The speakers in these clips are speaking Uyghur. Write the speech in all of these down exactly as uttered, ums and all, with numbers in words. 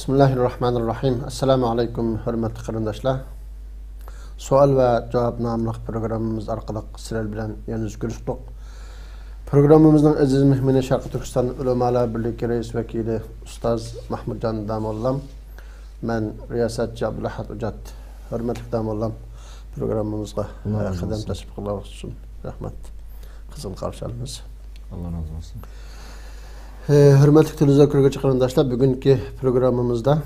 بىسمىللاھىررەھمانىررەھىم. ئەسسالامۇ ئەلەيكۇم، ھۆرمەتلىك قېرىنداشلار. سوئال ۋە جاۋاب ناملىق پروگراممىمىز ئارقىلىق سىلەر بىلەن يەنە يۈز كۆرۈشتۇق. پروگراممىمىزنىڭ ئەزىز مېھمىنى شەرقىي تۈركىستان ئۆلىمالار بىرلىكى رەئىس ۋەكىلى ئۇستاز مەھمۇتجان داموللام، مەن رىياسەتچى ئابدۇلئەھەت ئوجات. ھۆرمەتلىك داموللام، پروگراممىمىزغا، ئاللا ئە، رازى قەدەم بولسۇن. تەشرىپ قىلغان ئۈچۈن رەھمەت. قىزغىن قارشى ئالىمىز. ئاللا رازى بولسۇن. ئە، ھۆرمەتلىك تېلېۋىزور كۆرگۈچى قېرىنداشلار، بۈگۈنكى پروگراممىمىزدا،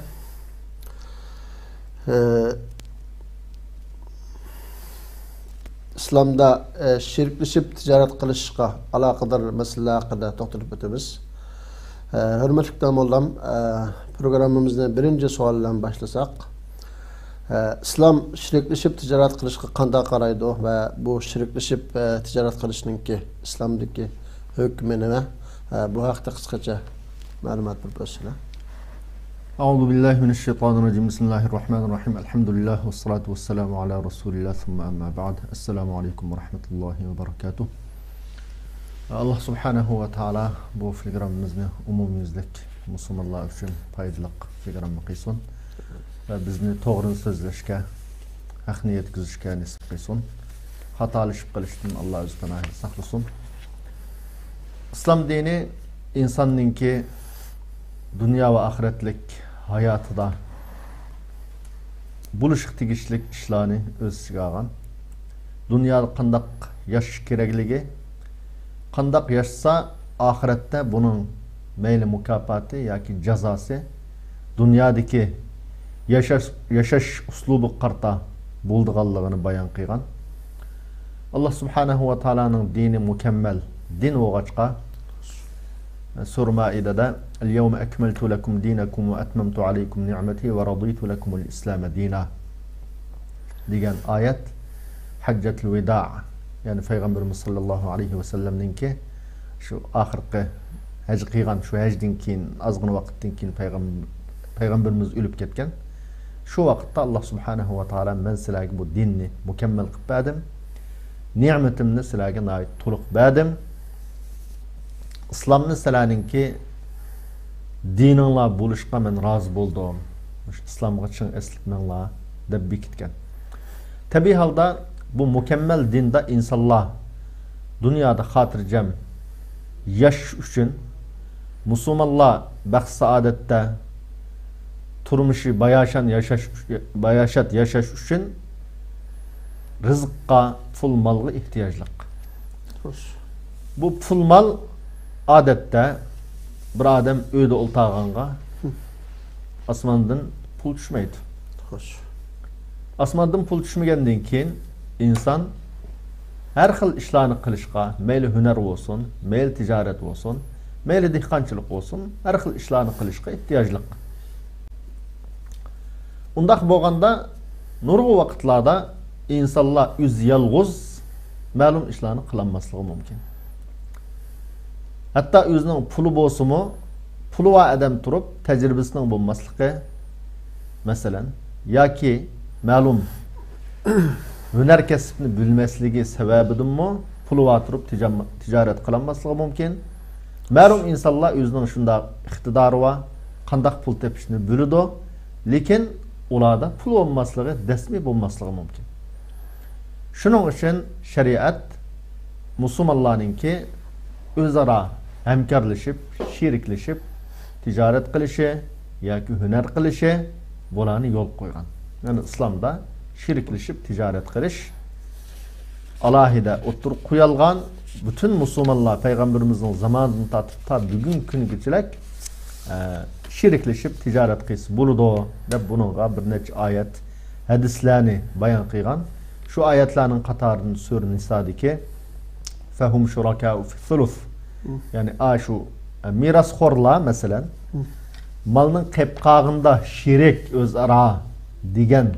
ئە، ئىسلامدا، ئە، شېرىكلىشىپ تىجارەت قىلىشقا ئالاقىدار مەسىلىلەر ھەققىدە توختىلىپ ئۆتىمىز. ئە، ھۆرمەتلىك داموللام، ئە، پروگراممىمىزنى بىرىنچى سوئال بىلەن باشلىساق، ئە، ئىسلام شېرىكلىشىپ تىجارەت قىلىشقا قانداق قارايدۇ ۋە بۇ شېرىكلىشىپ، ئە، تىجارەت قىلىشنىڭكى ئىسلامدىكى ھۆكمى نېمە؟ ئە، بۇ ھەقتە قىسقىچە مەلۇمات بېرىپ ئۆتسىلە. أعوذ بالله من الشيطان الرجيم. بسم الله الرحمن الرحيم. الحمد لله والصلاة والسلام على رسول الله ثم أما بعد. السلام عليكم ورحمة الله وبركاته. ئاللا سۇبھانەھۇ ۋە تائالا بۇ پروگراممىمىزنى ئومۇميۈزلۈك مۇسۇلمانلار ئۈچۈن پايدىلىق پروگرامما قىلسۇن ۋە بىزنى توغرىنى سۆزلەشكە، ھەقنى يەتكۈزۈشكە نېسىپ قىلسۇن. خاتالىشىپ قېلىشتىن ئاللا ئۆزى پاناھىدا ساقلىسۇن. ئىسلام دىنى ئىنساننىڭكى دۇنيا ۋە ئاخىرەتلىك ھاياتىدا بولۇشقا تېگىشلىك ئىشلارنى ئۆز ئىچىگە ئالغان. دۇنيادا قانداق ياشاش كېرەكلىكى، قانداق ياشىسا ئاخىرەتتە بۇنىڭ مەيلى مۇكاپاتى ياكى جازاسى دۇنيادىكى ياشاش، ياشاش ئۇسلۇبىغا قارىتا بولىدىغانلىقىنى بايان قىلغان. ئاللا سۇبھانەھۇ ۋە تائالانىڭ دىنى مۇكەممەل دىن بولغاچقا، سۈرە مائىدەدە، اليوم أكملت لكم دينكم وأتممت عليكم نعمتي ورضيت لكم الإسلام دينا دېگەن ئايەت ھەججەتۇل ۋىدا، يەنى پەيغەمبىرىمىز ساللاللاھۇ ئەلەيھى ۋەسەللەمنىڭكى شۇ ئاخىرقى ھەج قىلغان، شۇ ھەجدىن كېيىن، ئازغىنە ۋاقىتتىن كېيىن پەيغەم-، پەيغەمبىرىمىز ئۆلۈپ كەتكەن. شۇ ۋاقىتتا ئاللا سۇبھانەھۇ ۋە تائالا، مەن سىلەرگە بۇ دىننى مۇكەممەل قىلىپ بەردىم. نېمىتىمنى سىلەرگە ناھايىتى تولۇق بەردىم. ئىسلامنى سىلەرنىڭكى دىنىڭلار بولۇشقا مەن رازى بولدۇم. مۇشۇ ئىسلامغا چىڭ ئەسلىك مېڭىڭلار دەپ بېكىتكەن. تەبىئىي ھالدا بۇ مۇكەممەل دىندا ئىنسانلار دۇنيادا خاتىرجەم ياشاش ئۈچۈن، مۇسۇلمانلار بەخت-سائادەتتە تۇرمۇشى باياشان ياشاش، باياشات ياشاش ئۈچۈن رىزىققا، پۇل-مالغا ئېھتىياجلىق. خوش. بۇ پۇل-مال ئادەتتە بىر ئادەم ئۆيدە ئولتۇرغانغا ئاسماندىن پۇل چۈشمەيدۇ. خوش. ئاسماندىن پۇل چۈشمىگەندىن كېيىن ئىنسان ھەر خىل ئىشلارنى قىلىشقا، مەيلى ھۈنەر بولسۇن، مەيلى تىجارەت بولسۇن، مەيلى دېھقانچىلىق بولسۇن، ھەر خىل ئىشلارنى قىلىشقا ئېھتىياجلىق. ئۇنداق بولغاندا نۇرغۇن ۋاقىتلاردا ئىنسانلار ئۆزى يالغۇز مەلۇم ئىشلارنى قىلالماسلىقى مۇمكىن. ھەتتا ئۆزىنىڭ پۇلى بولسىمۇ، پۇلى بار ئادەم تۇرۇپ تەجرىبىسىنىڭ بولماسلىقى، مەسىلەن، ياكى مەلۇم ھۈنەر كەسىپنى بىلمەسلىكى سەۋەبىدىنمۇ پۇلى بار تۇرۇپ تىجام-، تىجارەت قىلالماسلىقى مۇمكىن. مەلۇم ئىنسانلار ئۆزىنىڭ شۇنداق ئىقتىدارى بار، قانداق پۇل تېپىشنى بىلىدۇ، لېكىن ئۇلاردا پۇل بولماسلىقى، دەسمى بولماسلىقى مۇمكىن. شۇنىڭ ئۈچۈن شەرىئەت مۇسۇلمانلارنىڭكى ئۆزئارا ھەمكارلىشىپ، شېرىكلىشىپ تىجارەت قىلىشى ياكى ھۈنەر قىلىشى، بۇلارنى يولغا قويغان. يەنى ئىسلامدا شېرىكلىشىپ تىجارەت قىلىش ئالاھىدە ئوتتۇرىغا قويۇلغان. پۈتۈن مۇسۇلمانلار پەيغەمبىرىمىزنىڭ زامانىدىن تارتىپ تا بۈگۈنكى كۈنگىچىلىك، ئە، شېرىكلىشىپ تىجارەت قىلسا بولىدۇ دەپ، بۇنىڭغا بىر نەچچە ئايەت، ھەدىسلەرنى بايان قىلغان. شۇ ئايەتلەرنىڭ قاتارىدىن سۈرە نىسادىكى فەھۇم شۇرەكائۇ فىس سۇلۇس. يەنى، ئاشۇ، ئە، مىراسخورلار، مەسىلەن، مالنىڭ قېلىپ قالغىنىدا شېرىك ئۆزئارا دېگەن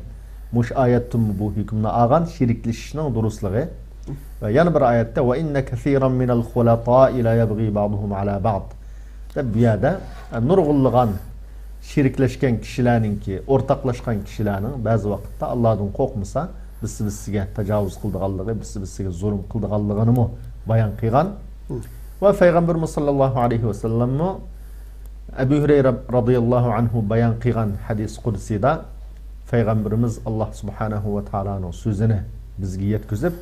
مۇشۇ ئايەتتىنمۇ بۇ ھۆكۈمنى ئالغان، شېرىكلىشىشنىڭ دۇرۇسلۇقى. ۋە يەنە بىر ئايەتتە، ۋە ئىننە كەسىرەن مىنەل خۇلەتائى لەيەبغى بەئزۇھۇم ئەلا بەئز دەپ، بۇ يەردە، ئە، نۇرغۇنلىغان شېرىكلەشكەن كىشىلەرنىڭكى، ئورتاقلاشقان كىشىلەرنىڭ بەزى ۋاقىتتا ئاللادىن قورقمىسا، بىرسى-بىرسىگە تاجاۋۇز قىلىدىغانلىقى، بىرسى-بىرسىگە زۇلۇم قىلىدىغانلىقىنىمۇ بايان قىلغان. ۋە پەيغەمبىرىمىز ساللاللاھۇ ئەلەيھى ۋەسەللەممۇ ئەبۇ ھۇرەيرە رازىياللاھۇ ئەنھۇ بايان قىلغان ھەدىس قۇدسىدا پەيغەمبىرىمىز ئاللاھ سۇبھانەھۇ ۋە تائالانىڭ سۆزىنى بىزگە يەتكۈزۈپ،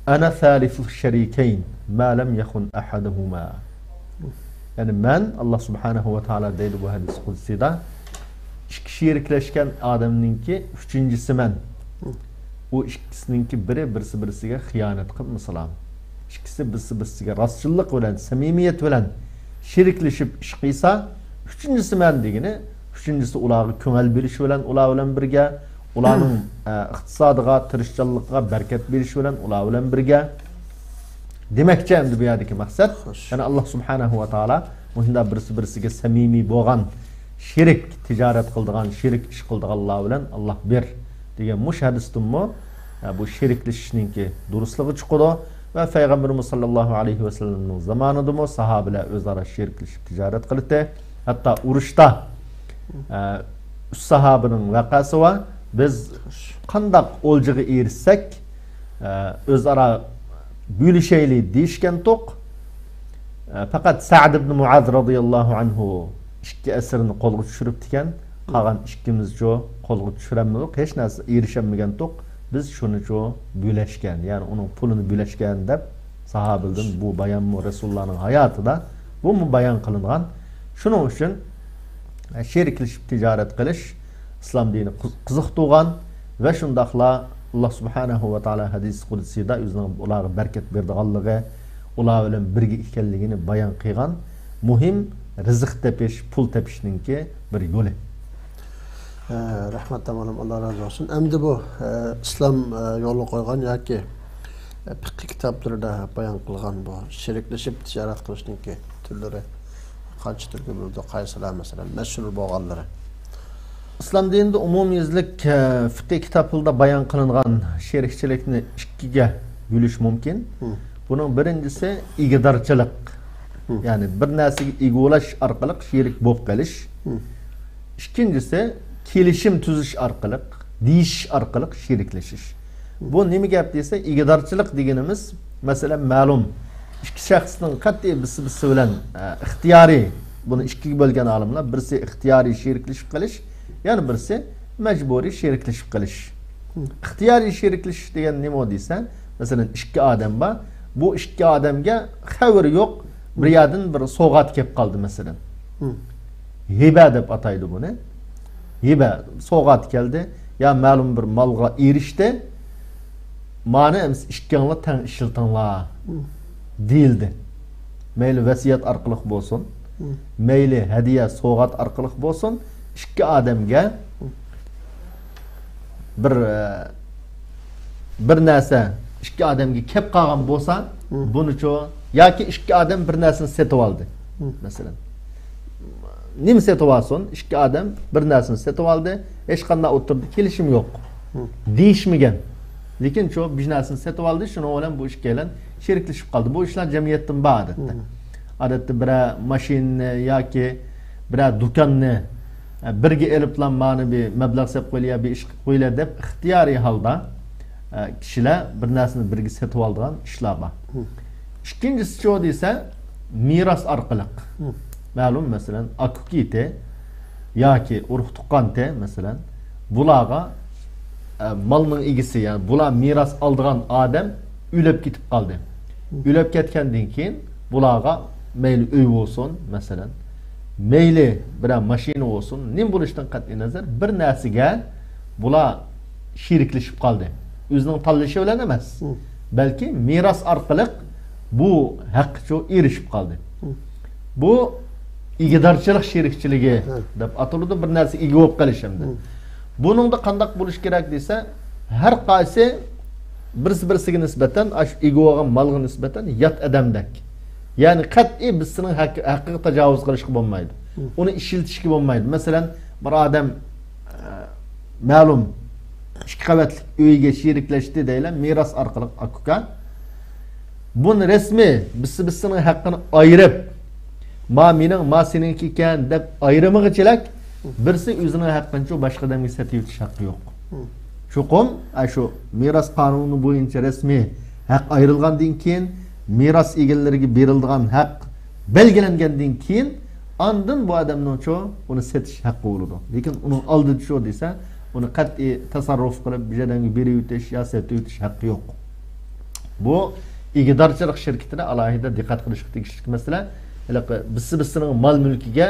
«ئەنە سالىسۇ شەرىكەين ما لەم يەخۇن ئەھەدۇھۇما.» يەنى مەن، ئاللاھ سۇبھانەھۇ ۋە تائالا دەيدۇ بۇ ھەدىس قۇدسىدا، ئىككى شېرىكلەشكەن ئادەمنىڭكى ئۈچىنچىسى مەن. ئۇ ئىككىسىنىڭكى بىرى بىرسى بىرسىگە خىيانەت قىلمىسىلا، ئىككىسى بىرسى بىرسىگە راستچىللىق بىلەن، سەمىمىيەت بىلەن شېرىكلىشىپ ئىش قىلسا، ئۈچىنچىسى مەن دېگىنى، ئۈچىنچىسى ئۇلارغا كۆڭۈل بۆلۈش بىلەن ئۇلار بىلەن بىرگە، ئۇلارنىڭ ئە، ئىقتىسادىغا، تىرىشچانلىقىغا بەرىكەت بېرىش بىلەن ئۇلار بىلەن بىرگە. دېمەكچى، ئەمدى بۇ يەردىكى مەقسەت، يەنى ئاللاھ سۇبھانەھۇ ۋە تائالا مۇشۇنداق بىرسى بىرسىگە سەمىمىي بولغان، شېرىك تىجارەت قىلىدىغان، شېرىك ئىش قىلىدىغانلار بىلەن ئاللاھ بىر دېگەن مۇشۇ ھەدىستىنمۇ، ئە، بۇ شېرىكلىشىشنىڭكى دۇرۇسلۇقى چىقىدۇ. ۋە پەيغەمبىرىمىز ساللاللاھۇ ئەلەيھى ۋەسەللەمنىڭ زامانىدىمۇ ساھابىلەر ئۆزئارا شېرىكلىشىپ تىجارەت قىلىتتى. ھەتتا ئۇرۇشتا، ئە، ئۈچ ساھابىنىڭ ۋەقەسى بار. بىز قانداق ئولجىغا ئېرىشسەك، ئە، ئۆزئارا بۆلۈشەيلى دېيىشكەنتۇق. ئە، پەقەت سەئد ئىبن مۇئاز رازىياللاھۇ ئەنھۇ ئىككى ئەسىرنى قولغا چۈشۈرۈپتىكەن. قالغان ئىككىمىزچۇ قولغا چۈشۈرەلمىدۇق، ھېچ نەرسە ئېرىشەلمىگەنتۇق. بىز شۇنىچۇ بۆلەشكەن، يەنى ئۇنىڭ پۇلىنى بۆلەشكەن دەپ ساھابىدىن بۇ بايانمۇ رەسۇلۇللانىڭ ھاياتىدا بۇمۇ بايان قىلىنغان. شۇنىڭ ئۈچۈن، ئە، شېرىكلىشىپ تىجارەت قىلىش ئىسلام دىنى قىز-، قىزىقتۇرغان ۋە شۇنداقلا ئاللاھ سۇبھانەھۇ ۋە تائالا ھەدىس قۇدسىدا ئۆزىنىڭ ئۇلارغا بەرىكەت بېرىدىغانلىقى، ئۇلار بىلەن بىرگە ئىكەنلىكىنى بايان قىلغان مۇھىم رىزىق تېپىش، پۇل تېپىشنىڭكى بىر يولى. ئە، رەھمەت تامالىم، ئاللاھ رازى بولسۇن. ئەمدى بۇ، ئە، ئىسلام، ئە، يولغا قويغان ياكى، ئە، پىقھىي كىتابلىرىدا بايان قىلغان بۇ شېرىكلىشىپ تىجارەت قىلىشنىڭكى تۈرلىرى قانچە تۈرگە بۆلىدۇ؟ قايسىلار، مەسىلەن، مەشھۇر بولغانلىرى؟ ئىسلام دىنىدا ئومۇميۈزلۈك، ئە، فىقھىي كىتابلىرىدا بايان قىلىنغان شېرىكچىلىكنى ئىككىگە بۆلۈش مۇمكىن. بۇنىڭ بىرىنچىسى ئىگىدارچىلىق. يەنى بىر نەرسىگە ئىگە بولاش ئارقىلىق شېرىك بولۇپ قېلىش. ئىككىنچىسى كېلىشىم تۈزۈش ئارقىلىق، دېيىشىش ئارقىلىق شېرىكلىشىش. بۇ نېمە گەپ دېسە، ئىگىدارچىلىق دېگىنىمىز، مەسىلەن، مەلۇم ئىككى شەخسنىڭ قەتئىي بىرسى بىرسى بىلەن، ئە، ئىختىيارىي، بۇنى ئىككىگە بۆلگەن ئالىملار، بىرسى ئىختىيارىي شېرىكلىشىپ قېلىش، يەنە بىرسى مەجبۇرىي شېرىكلىشىپ قېلىش. ئىختىيارىي شېرىكلىشىش دېگەن نېمە دېسە، مەسىلەن، ئىككى ئادەم بار، بۇ ئىككى ئادەمگە خەۋىرى يوق، بىر يەردىن بىر سوۋغات كېلىپ قالدى، مەسىلەن. ھىبە دەپ ئاتايدۇ بۇنى. ھىبە، سوۋغات كەلدى. يا مەلۇم بىر مالغا ئېرىشتى. مانى ئەمسە ئىككىڭلار تەڭ ئىشلىتىڭلار دېيىلدى. مەيلى ۋەسىيەت ئارقىلىق بولسۇن، مەيلى ھەدىيە، سوۋغات ئارقىلىق بولسۇن، ئىككى ئادەمگە بىر، ئە، بىر نەرسە ئىككى ئادەمگە كەپ قالغان بولسا، بۇنىچۇ، ياكى ئىككى ئادەم بىر نەرسىنى سېتىۋالدى، مەسىلەن. نېمە سېتىۋالسۇن؟ ئىككى ئادەم بىر نەرسىنى سېتىۋالدى، ھېچقانداق ئوتتۇرىدا كېلىشىم يوق. دېيىشمىگەن. لېكىن شۇ بىر نەرسىنى سېتىۋالدى، شۇنىڭ بىلەن بۇ ئىككىيلەن شېرىكلىشىپ قالدى. بۇ ئىشلار جەمئىيەتتىن بار ئادەتتە. ئادەتتە بىرەر ماشىنىنى ياكى بىرەر دۇكاننى، ئە، بىرگە ئېلىپلا مانا بىر مەبلەغ سېلىپ قويلى يا بىر ئىش قىلىپ قويلى دەپ ئىختىيارىي ھالدا، ئە، كىشىلەر بىر نەرسىنى بىرگە سېتىۋالىدىغان ئىشلار بار. ئىككىنچىسىچۇ دېسە، مىراس ئارقىلىق. مەلۇم، مەسىلەن، ئاكا-ئۇكىتى ياكى ئۇرۇق-تۇغقانتى، مەسىلەن، بۇلارغا، ئە، مالنىڭ ئىگىسى، يەنى بۇلار مىراس ئالىدىغان ئادەم ئۆلۈپ كېتىپ قالدى. ئۆلۈپ كەتكەندىن كېيىن بۇلارغا مەيلى ئۆي بولسۇن، مەسىلەن، مەيلى بىرەر ماشىنا بولسۇن، نېمە بولۇشىدىن قەتئىينەزەر، بىر نەرسىگە بۇلار شېرىكلىشىپ قالدى. ئۆزىنىڭ تاللىشى بىلەن ئەمەس، بەلكى مىراس ئارقىلىق بۇ ھەققىچۇ ئېرىشىپ قالدى. بۇ ئىگىدارچىلىق شېرىكچىلىكى دەپ ئاتىلىدۇ، بىر نەرسە ئىگە بولۇپ قېلىش ئەمدى. بۇنىڭدا قانداق بولۇش كېرەك دېسە، ھەر قايسى بىرسى بىرسىگە نىسبەتەن، ئاشۇ ئىگە بولغان مالغا نىسبەتەن يات ئادەمدەك. يەنى قەتئىي بىرسىنىڭ ھەق-، ھەققىگە تاجاۋۇز قىلىشقا بولمايدۇ. ئۇنى ئىشلىتىشكە بولمايدۇ. مەسىلەن، بىر ئادەم، ئە، مەلۇم ئىككى قەۋەتلىك ئۆيگە شېرىكلەشتى دەيلى، مىراس ئارقىلىق ئاكا-ئۇكا. بۇنى رەسمىي بىرسى بىرسىنىڭ ھەققىنى ئايرىپ، ما مېنىڭ، ما سېنىڭكى ئىكەن دەپ ئايرىمىغىچىلەك، بىرسى ئۆزىنىڭ ھەققىنى باشقا ئادەمگە سېتىۋېتىش ھەققى يوق. چوقۇم، ئە، شۇ مىراس قانۇنى بويىچە رەسمىي ھەق ئايرىلغاندىن كېيىن، مىراس ئىگىلىرىگە بېرىلىدىغان ھەق بەلگىلەنگەندىن كېيىن، ئاندىن بۇ ئادەمنىڭچۇ ئۇنى سېتىش ھەققى بولىدۇ. لېكىن ئۇنىڭ ئالدىدىچۇ دېسە، ئۇنى قەتئىي تەسەررۇپ قىلىپ، بىر ئادەمگە بېرىۋېتىش يا سېتىۋېتىش ھەققى يوق. بۇ ئىگىدارچىلىق شىركىتىدە ئالاھىدە دىققەت قىلىشقا تېگىشلىك مەسىلە. ھېلىقى بىسسى-بىسسىنىڭ مال-مۈلكىگە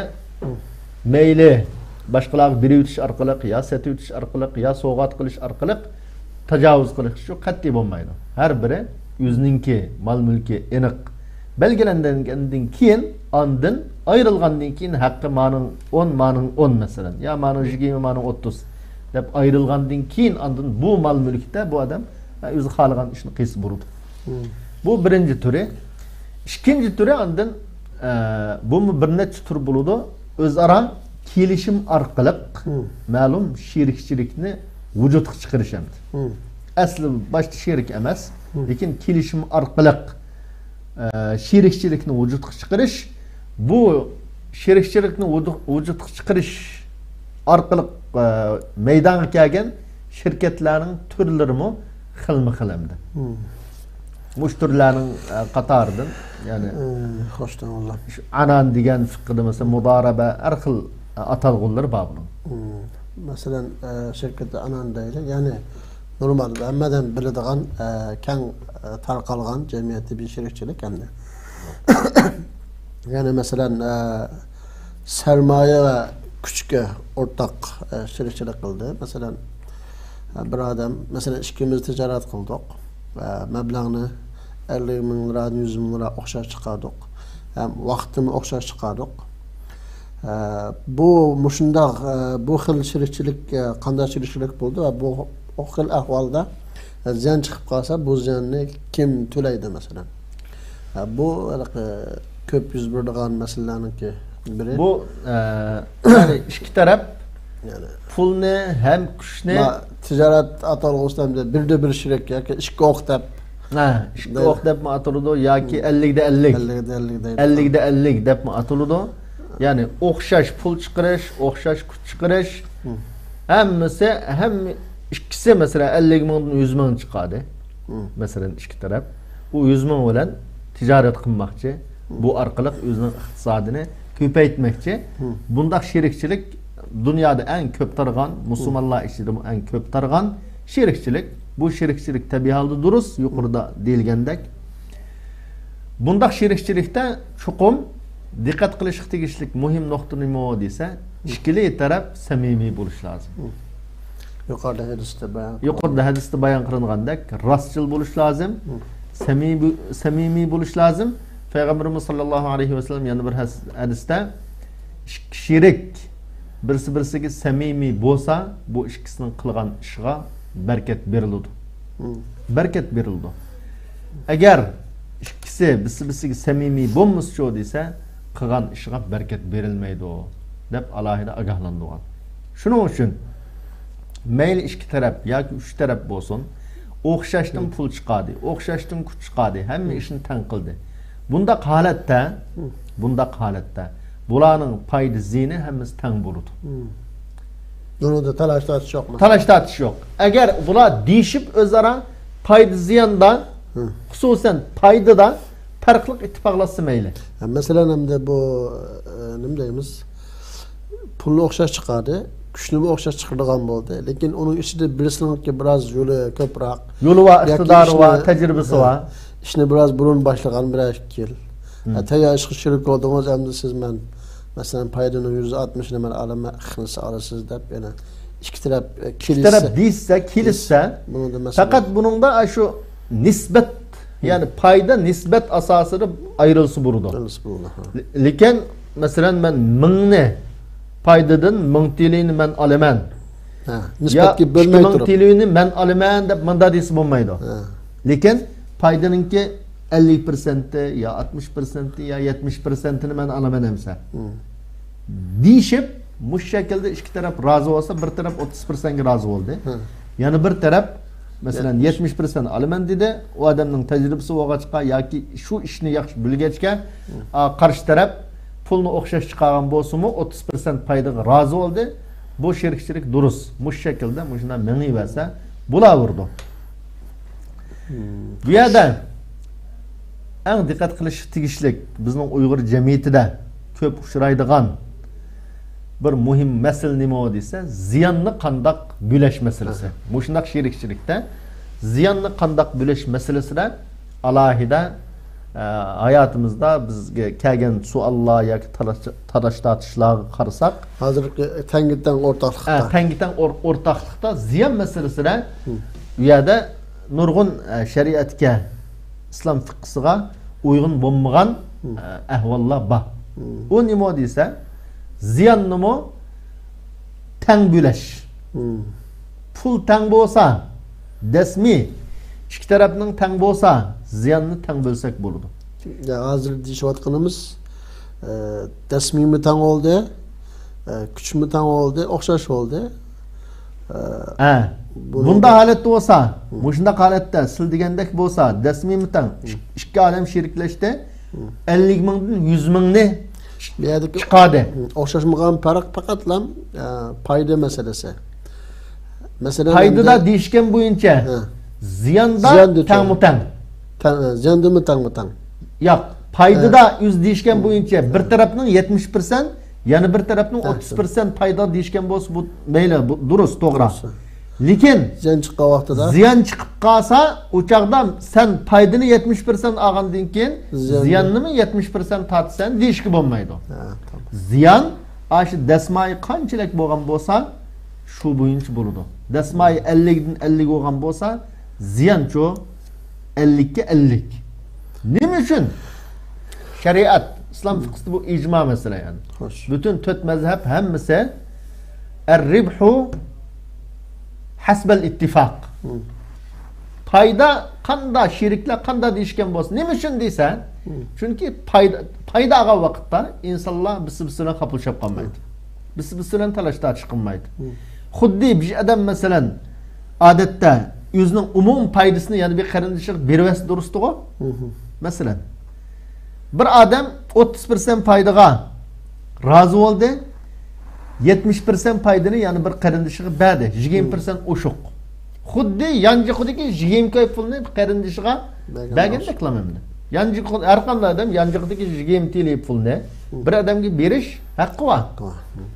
مەيلى باشقىلارغا بېرىۋېتىش ئارقىلىق يا سېتىۋېتىش ئارقىلىق يا سوۋغات قىلىش ئارقىلىق تاجاۋۇز قىلىش شۇ قەتئىي بولمايدۇ. ھەر بىرى ئۆزىنىڭكى مال-مۈلكى ئېنىق بەلگىلەنگەندىن كېيىن، ئاندىن ئايرىلغاندىن كېيىن ھەققى مانىڭ ئون، مانىڭ ئون مەسىلەن، يا مانىڭ يىگىرمە، مانىڭ ئوتتۇز دەپ ئايرىلغاندىن كېيىن، ئاندىن بۇ مال-مۈلۈكتە بۇ ئادەم ئۆزى خالىغان ئىشنى قىلسا بولىدۇ. بۇ بىرىنچى تۈرى. ئىككىنچى تۈرى ئاندىن، ئە، بۇمۇ بىر نەچچە تۈر بولىدۇ. ئۆزئارا كېلىشىم ئارقىلىق مەلۇم شېرىكچىلىكنى ۋۇجۇدقا چىقىرىش ئەمدى. ئەسلى باشتا شېرىك ئەمەس، لېكىن كېلىشىم ئارقىلىق، ئە، شېرىكچىلىكنى ۋۇجۇدقا چىقىرىش. بۇ شېرىكچىلىكنى ۋۇجۇ-، ۋۇجۇدقا چىقىرىش ئارقىلىق، ئە، مەيدانغا كەلگەن شىركەتلەرنىڭ تۈرلىرىمۇ خىلمۇ خىل ئەمدى. مۇشۇ تۈرلەرنىڭ، ئە، قاتارىدىن، يەنى، ئە، خوش، تاماملا. شۇ ئانان دېگەن فىقىدا، مەسىلەن، مۇدارىبە، ھەر خىل، ئە، ئاتالغۇلىرى بار بۇنىڭ. مەسىلەن، ئە، شىركەتتە ئانان دەيلى، يەنى نورمال، ھەممەدىن بىلىدىغان، ئە، كەڭ، ئە، تارقالغان جەمئىيەتتە بىر شېرىكچىلىك ئەمدى. يەنى مەسىلەن، ئە، سەرمايە ۋە كۈچكە ئورتاق، ئە، شېرىكچىلىك قىلدى. مەسىلەن، ئە، بىر ئادەم، مەسىلەن، ئىككىمىز تىجارەت قىلدۇق. ئە، مەبلەغنى ئەللىك مىڭ لىرادىن يۈز مىڭ لىرا ئوخشاش چىقاردۇق. ھەم ۋاقىتنىمۇ ئوخشاش چىقاردۇق. ئە، بۇ مۇشۇنداق، ئە، بۇ خىل شېرىكچىلىك، ئە، قانداق شېرىكچىلىك بولىدۇ ۋە بۇ، بۇ خىل ئەھۋالدا، ئە، زىيان چىقىپ قالسا، بۇ زىياننى كىم تۆلەيدۇ، مەسىلەن؟ ئە، بۇ ھېلىقى كۆپ يۈز بېرىدىغان مەسىلىلەرنىڭكى بىرى. بۇ، ئە، يەنى ئىككى تەرەپ يەنى پۇلنى ھەم كۈچنى، ما، تىجارەت ئاتالغۇسىدا ھەمدە بىردە بىر شېرىك ياكى ئىككى ئوق دەپ، ھە، ئىككى ئوق دەپمۇ ئاتىلىدۇ ياكى ئەللىكتە ئەللىك. ئەللىكتە ئەللىك دەيدۇ. ئەللىكتە ئەللىك دەپمۇ ئاتىلىدۇ. يەنى ئوخشاش پۇل چىقىرىش، ئوخشاش كۈچ چىقىرىش. ھەممىسى، ھەممە ئىككىسى، مەسىلەن، ئەللىك مىڭدىن يۈز مىڭ چىقاردى. مەسىلەن، ئىككى تەرەپ. ئۇ يۈز مىڭ بىلەن تىجارەت قىلماقچى. بۇ ئارقىلىق ئۆزىنىڭ ئىقتىسادىنى كۆپەيتمەكچى. بۇنداق شېرىكچىلىك دۇنيادا ئەڭ كۆپ تارىغان، مۇسۇلمانلار ئىچىدىمۇ ئەڭ كۆپ تارىغان شېرىكچىلىك. بۇ شېرىكچىلىك تەبىئىي ھالدا دۇرۇس، يۇقىرىدا دېيىلگەندەك. بۇنداق شېرىكچىلىكتە چوقۇم دىققەت قىلىشقا تېگىشلىك مۇھىم نۇقتا نېمە دېسە، ئىككىلى تەرەپ سەمىمىي بولۇش لازىم. يۇقىرىدا ھەدىستە بايان يۇقىرىدا ھەدىستە بايان قىلىنغاندەك، راستچىل بولۇش لازىم، سەمىمىي، سەمىمىي بولۇش لازىم. پەيغەمبىرىمىز ساللاللاھۇ ئەلەيھى ۋەسەللەم يەنە بىر ھەس-، ھەدىستە، ئىككى شېرىك بىرسى-بىرسىگە سەمىمىي بولسا، بۇ ئىككىسىنىڭ قىلغان ئىشىغا بەرىكەت بېرىلىدۇ. بەرىكەت بېرىلىدۇ. ئەگەر ئىككىسى بىرسى-بىرسىگە سەمىمىي بولمىسىچۇ دېسە، قىلغان ئىشىغا بەرىكەت بېرىلمەيدۇ، دەپ ئالاھىدە ئاگاھلاندۇرغان. شۇنىڭ ئۈچۈن مەيلى ئىككى تەرەپ ياكى ئۈچ تەرەپ بولسۇن، ئوخشاشتىن پۇل چىقاردى، ئوخشاشتىن كۈچ چىقاردى، ھەممە ئىشنى تەڭ قىلدى. بۇنداق ھالەتتە، بۇنداق ھالەتتە بۇلارنىڭ پايدا زىيىنى ھەممىسى تەڭ بولىدۇ. بۇنىڭدا تالاش تارتىش يوق. تالاش تارتىش يوق. ئەگەر بۇلار دېيىشىپ ئۆزئارا پايدا زىياندا، خۇسۇسەن پايدىدا پەرقلىق ئىتتىپاقلاشسا مەيلى. ھە، مەسىلەن، ئەمدى بۇ، ئە، نېمە دەيمىز؟ پۇلنى ئوخشاش چىقاردى، كۈچنىمۇ ئوخشاش چىقىرىدىغان بولدى. لېكىن ئۇنىڭ ئىچىدە بىرسىنىڭكى بىراز يولى كۆپرەك. يولى بار، ياكى ئىقتىدارى ئىشنى، بار، تەجرىبىسى ھە، بار. ئىشنى بىراز بۇرۇن باشلىغان بىرەر ئىككى يىل. ھە، تەييار ئىشقا شېرىك بولدىڭىز، ئەمدى سىز مەن، مەسىلەن، پايدىنىڭ يۈزدە ئاتمىشىنى مەن ئالىمەن، ئىككىڭلار سىز ئالىسىز دەپ يەنە ئىككى تەرەپ، ئە، ئىككى تەرەپ كېلىشسە، دېيىشسە، كېلىشسە، بۇنىڭدا مەسىلە پەقەت يوق. بۇنىڭدا ئاشۇ نىسبەت، يەنى پايدا نىسبەت ئاساسىدا ئايرىلسا بولىدۇ. ئايرىلسا بولىدۇ، ھە. لېكىن، مەسىلەن، مەن مىڭنى، پايدىدىن مىڭ تىيىننى مەن ئالىمەن. ھە، يا نىسبەتكە ئىككى بۆلمەي مىڭ تۇرۇپ. تىيىننى مەن ئالىمەن دەپ مۇنداق دېسە بولمايدۇ. ھە. لېكىن پايدىنىڭكى ئەللىك پىرسەنتى يا ئاتمىش پىرسەنتى يا يەتمىش پىرسەنتىنى مەن ئالىمەن ئەمسە. دېيىشىپ، مۇشۇ شەكىلدە ئىككى تەرەپ رازى بولسا، بىر تەرەپ ئوتتۇز پىرسەنتكە رازى بولدى. يەنە بىر تەرەپ، مەسىلەن، يەتمىش. يەتمىش پىرسەنت ئالىمەن دېدى. ئۇ ئادەمنىڭ تەجرىبىسى بولغاچقا ياكى شۇ ئىشنى ياخشى بىلگەچكە، ئا، قارشى تەرەپ پۇلنى ئوخشاش چىقارغان بولسىمۇ، ئوتتۇز پىرسەنت پايدىغا رازى بولدى. بۇ شېرىكچىلىك دۇرۇس. مۇشۇ شەكىلدە مۇشۇنداق مېڭىۋەرسە بولاۋېرىدۇ. بۇ يەردە ئەڭ دىققەت قىلىشقا تېگىشلىك، بىزنىڭ ئۇيغۇر جەمئىيىتىدە كۆپ ئۇچرايدىغان بىر مۇھىم مەسىلە نېمە دېسە، زىياننى قانداق بۆلەش مەسىلىسى. مۇشۇنداق شېرىكچىلىكتە زىياننى قانداق بۆلەش مەسىلىسىدە ئالاھىدە، ئە، ھاياتىمىزدا بىزگە كەلگەن سوئاللار ياكى تالاش-، تالاش-تارتىشلارغا قارىساق، ھازىرقى تەڭگە تەڭ ئورتاقلىقتا. ئە، تەڭگە تەڭ ئور-، ئورتاقلىقتا زىيان مەسىلىسىدە بۇ يەردە نۇرغۇن، ئە، شەرىئەتكە، ئىسلام فىقھىسىغا ئۇيغۇن بولمىغان، ئە، ئەھۋاللار بار. ئۇ نېمە دېسە، زىياننىمۇ تەڭ بۆلەش. پۇل تەڭ بولسا، دەسمى ئىككى تەرەپنىڭ تەڭ بولسا، زىياننى تەڭ بۆلسەك بولىدۇ. يا، ھازىر دېيىشىۋاتقىنىمىز، ئە، دەسمىمۇ تەڭ بولدى، ئە، كۈچمۇ تەڭ بولدى، ئوخشاش بولدى. ئە، ھە. بۇنىڭدا بۇنداق ھالەتتە بولسا، مۇشۇنداق ھالەتتە سىل دېگەندەك بولسا، دەسمىمۇ تەڭ، ئىك-، ئىككى ئادەم شېرىكلەشتى، ئەللىك مىڭدىن يۈز مىڭنى بۇ يەردىكى چىقاردى. ئوخشاشمىغان پەرق پەقەتلا، ئە، پايدا مەسىلىسى. مەسىلەن، پايدىدا ئەمدى دېيىشكەن بويىچە، ھە، زىياندا زىياندا تەڭمۇ تەڭ. تەڭ، زىياندىمۇ تەڭمۇ تەڭ. ياق، پايدىدا ھە. ئۆزى دېيىشكەن بويىچە بىر تەرەپنىڭ يەتمىش پىرسەنت، يەنە بىر تەرەپنىڭ ھە. ئوتتۇز پىرسەنت پايدا دېيىشكەن بولسا، بۇ مەيلى، بۇ دۇرۇس، توغرا. دۇرۇس. لېكىن زىيان چىققان ۋاقتىدا، زىيان چىقىپ قالسا، ئۇ چاغدا سەن پايدىنى يەتمىش پىرسەنت ئالغاندىن كېيىن، زىياننى، زىياننىمۇ يەتمىش پىرسەنت تارتىسەن دېيىشكە بولمايدۇ. ھە، تامام. زىيان ئاشۇ دەسمايى قانچىلىك بولغان بولسا، شۇ بويىچە بولىدۇ. دەسمايى ئەللىكتىن ئەللىك بولغان بولسا، زىيانچۇ ئەللىككە ئەللىك. نېمە ئۈچۈن؟ شەرىئەت، ئىسلام فىقھىسىدا بۇ ئىجما مەسىلە، يەنى. خوش. پۈتۈن تۆت مەزھەپ ھەممىسى، ئەر-رىبھۇ ھەسبەل ئىتتىفاق. پايدا قاندا، شېرىكلەر قاندا دېيىشكەن بولسا، نېمە ئۈچۈن دېسە، چۈنكى پايدا، پايدا ئالغان ۋاقىتتا ئىنسانلار بىرسى-بىرسى بىلەن خاپىلىشىپ قالمايدۇ. بىرسى-بىرسى بىلەن تالاش-تارتىش قىلمايدۇ. خۇددى بىر ئادەم، مەسىلەن، ئادەتتە ئۆزىنىڭ ئومۇمىي پايدىسىنى يەنە بىر قېرىندىشىغا بېرىۋەتسە دۇرۇستىغۇ؟ مەسىلەن، بىر ئادەم ئوتتۇز پىرسەنت پايدىغا رازى بولدى، يەتمىش پىرسەنت پايدىنى يەنە بىر قېرىندىشىغا بەردى، يىگىرمە پىرسەنت ئوشۇق. خۇددى يانجىقىدىكى يىگىرمە كوي پۇلنى قېرىندىشىغا بەرگەندەكلا ئەمدى. يانجىق، ھەر قانداق ئادەم يانجىقىدىكى يىگىرمە تىلى پۇلنى بىر ئادەمگە بېرىش ھەققى بار.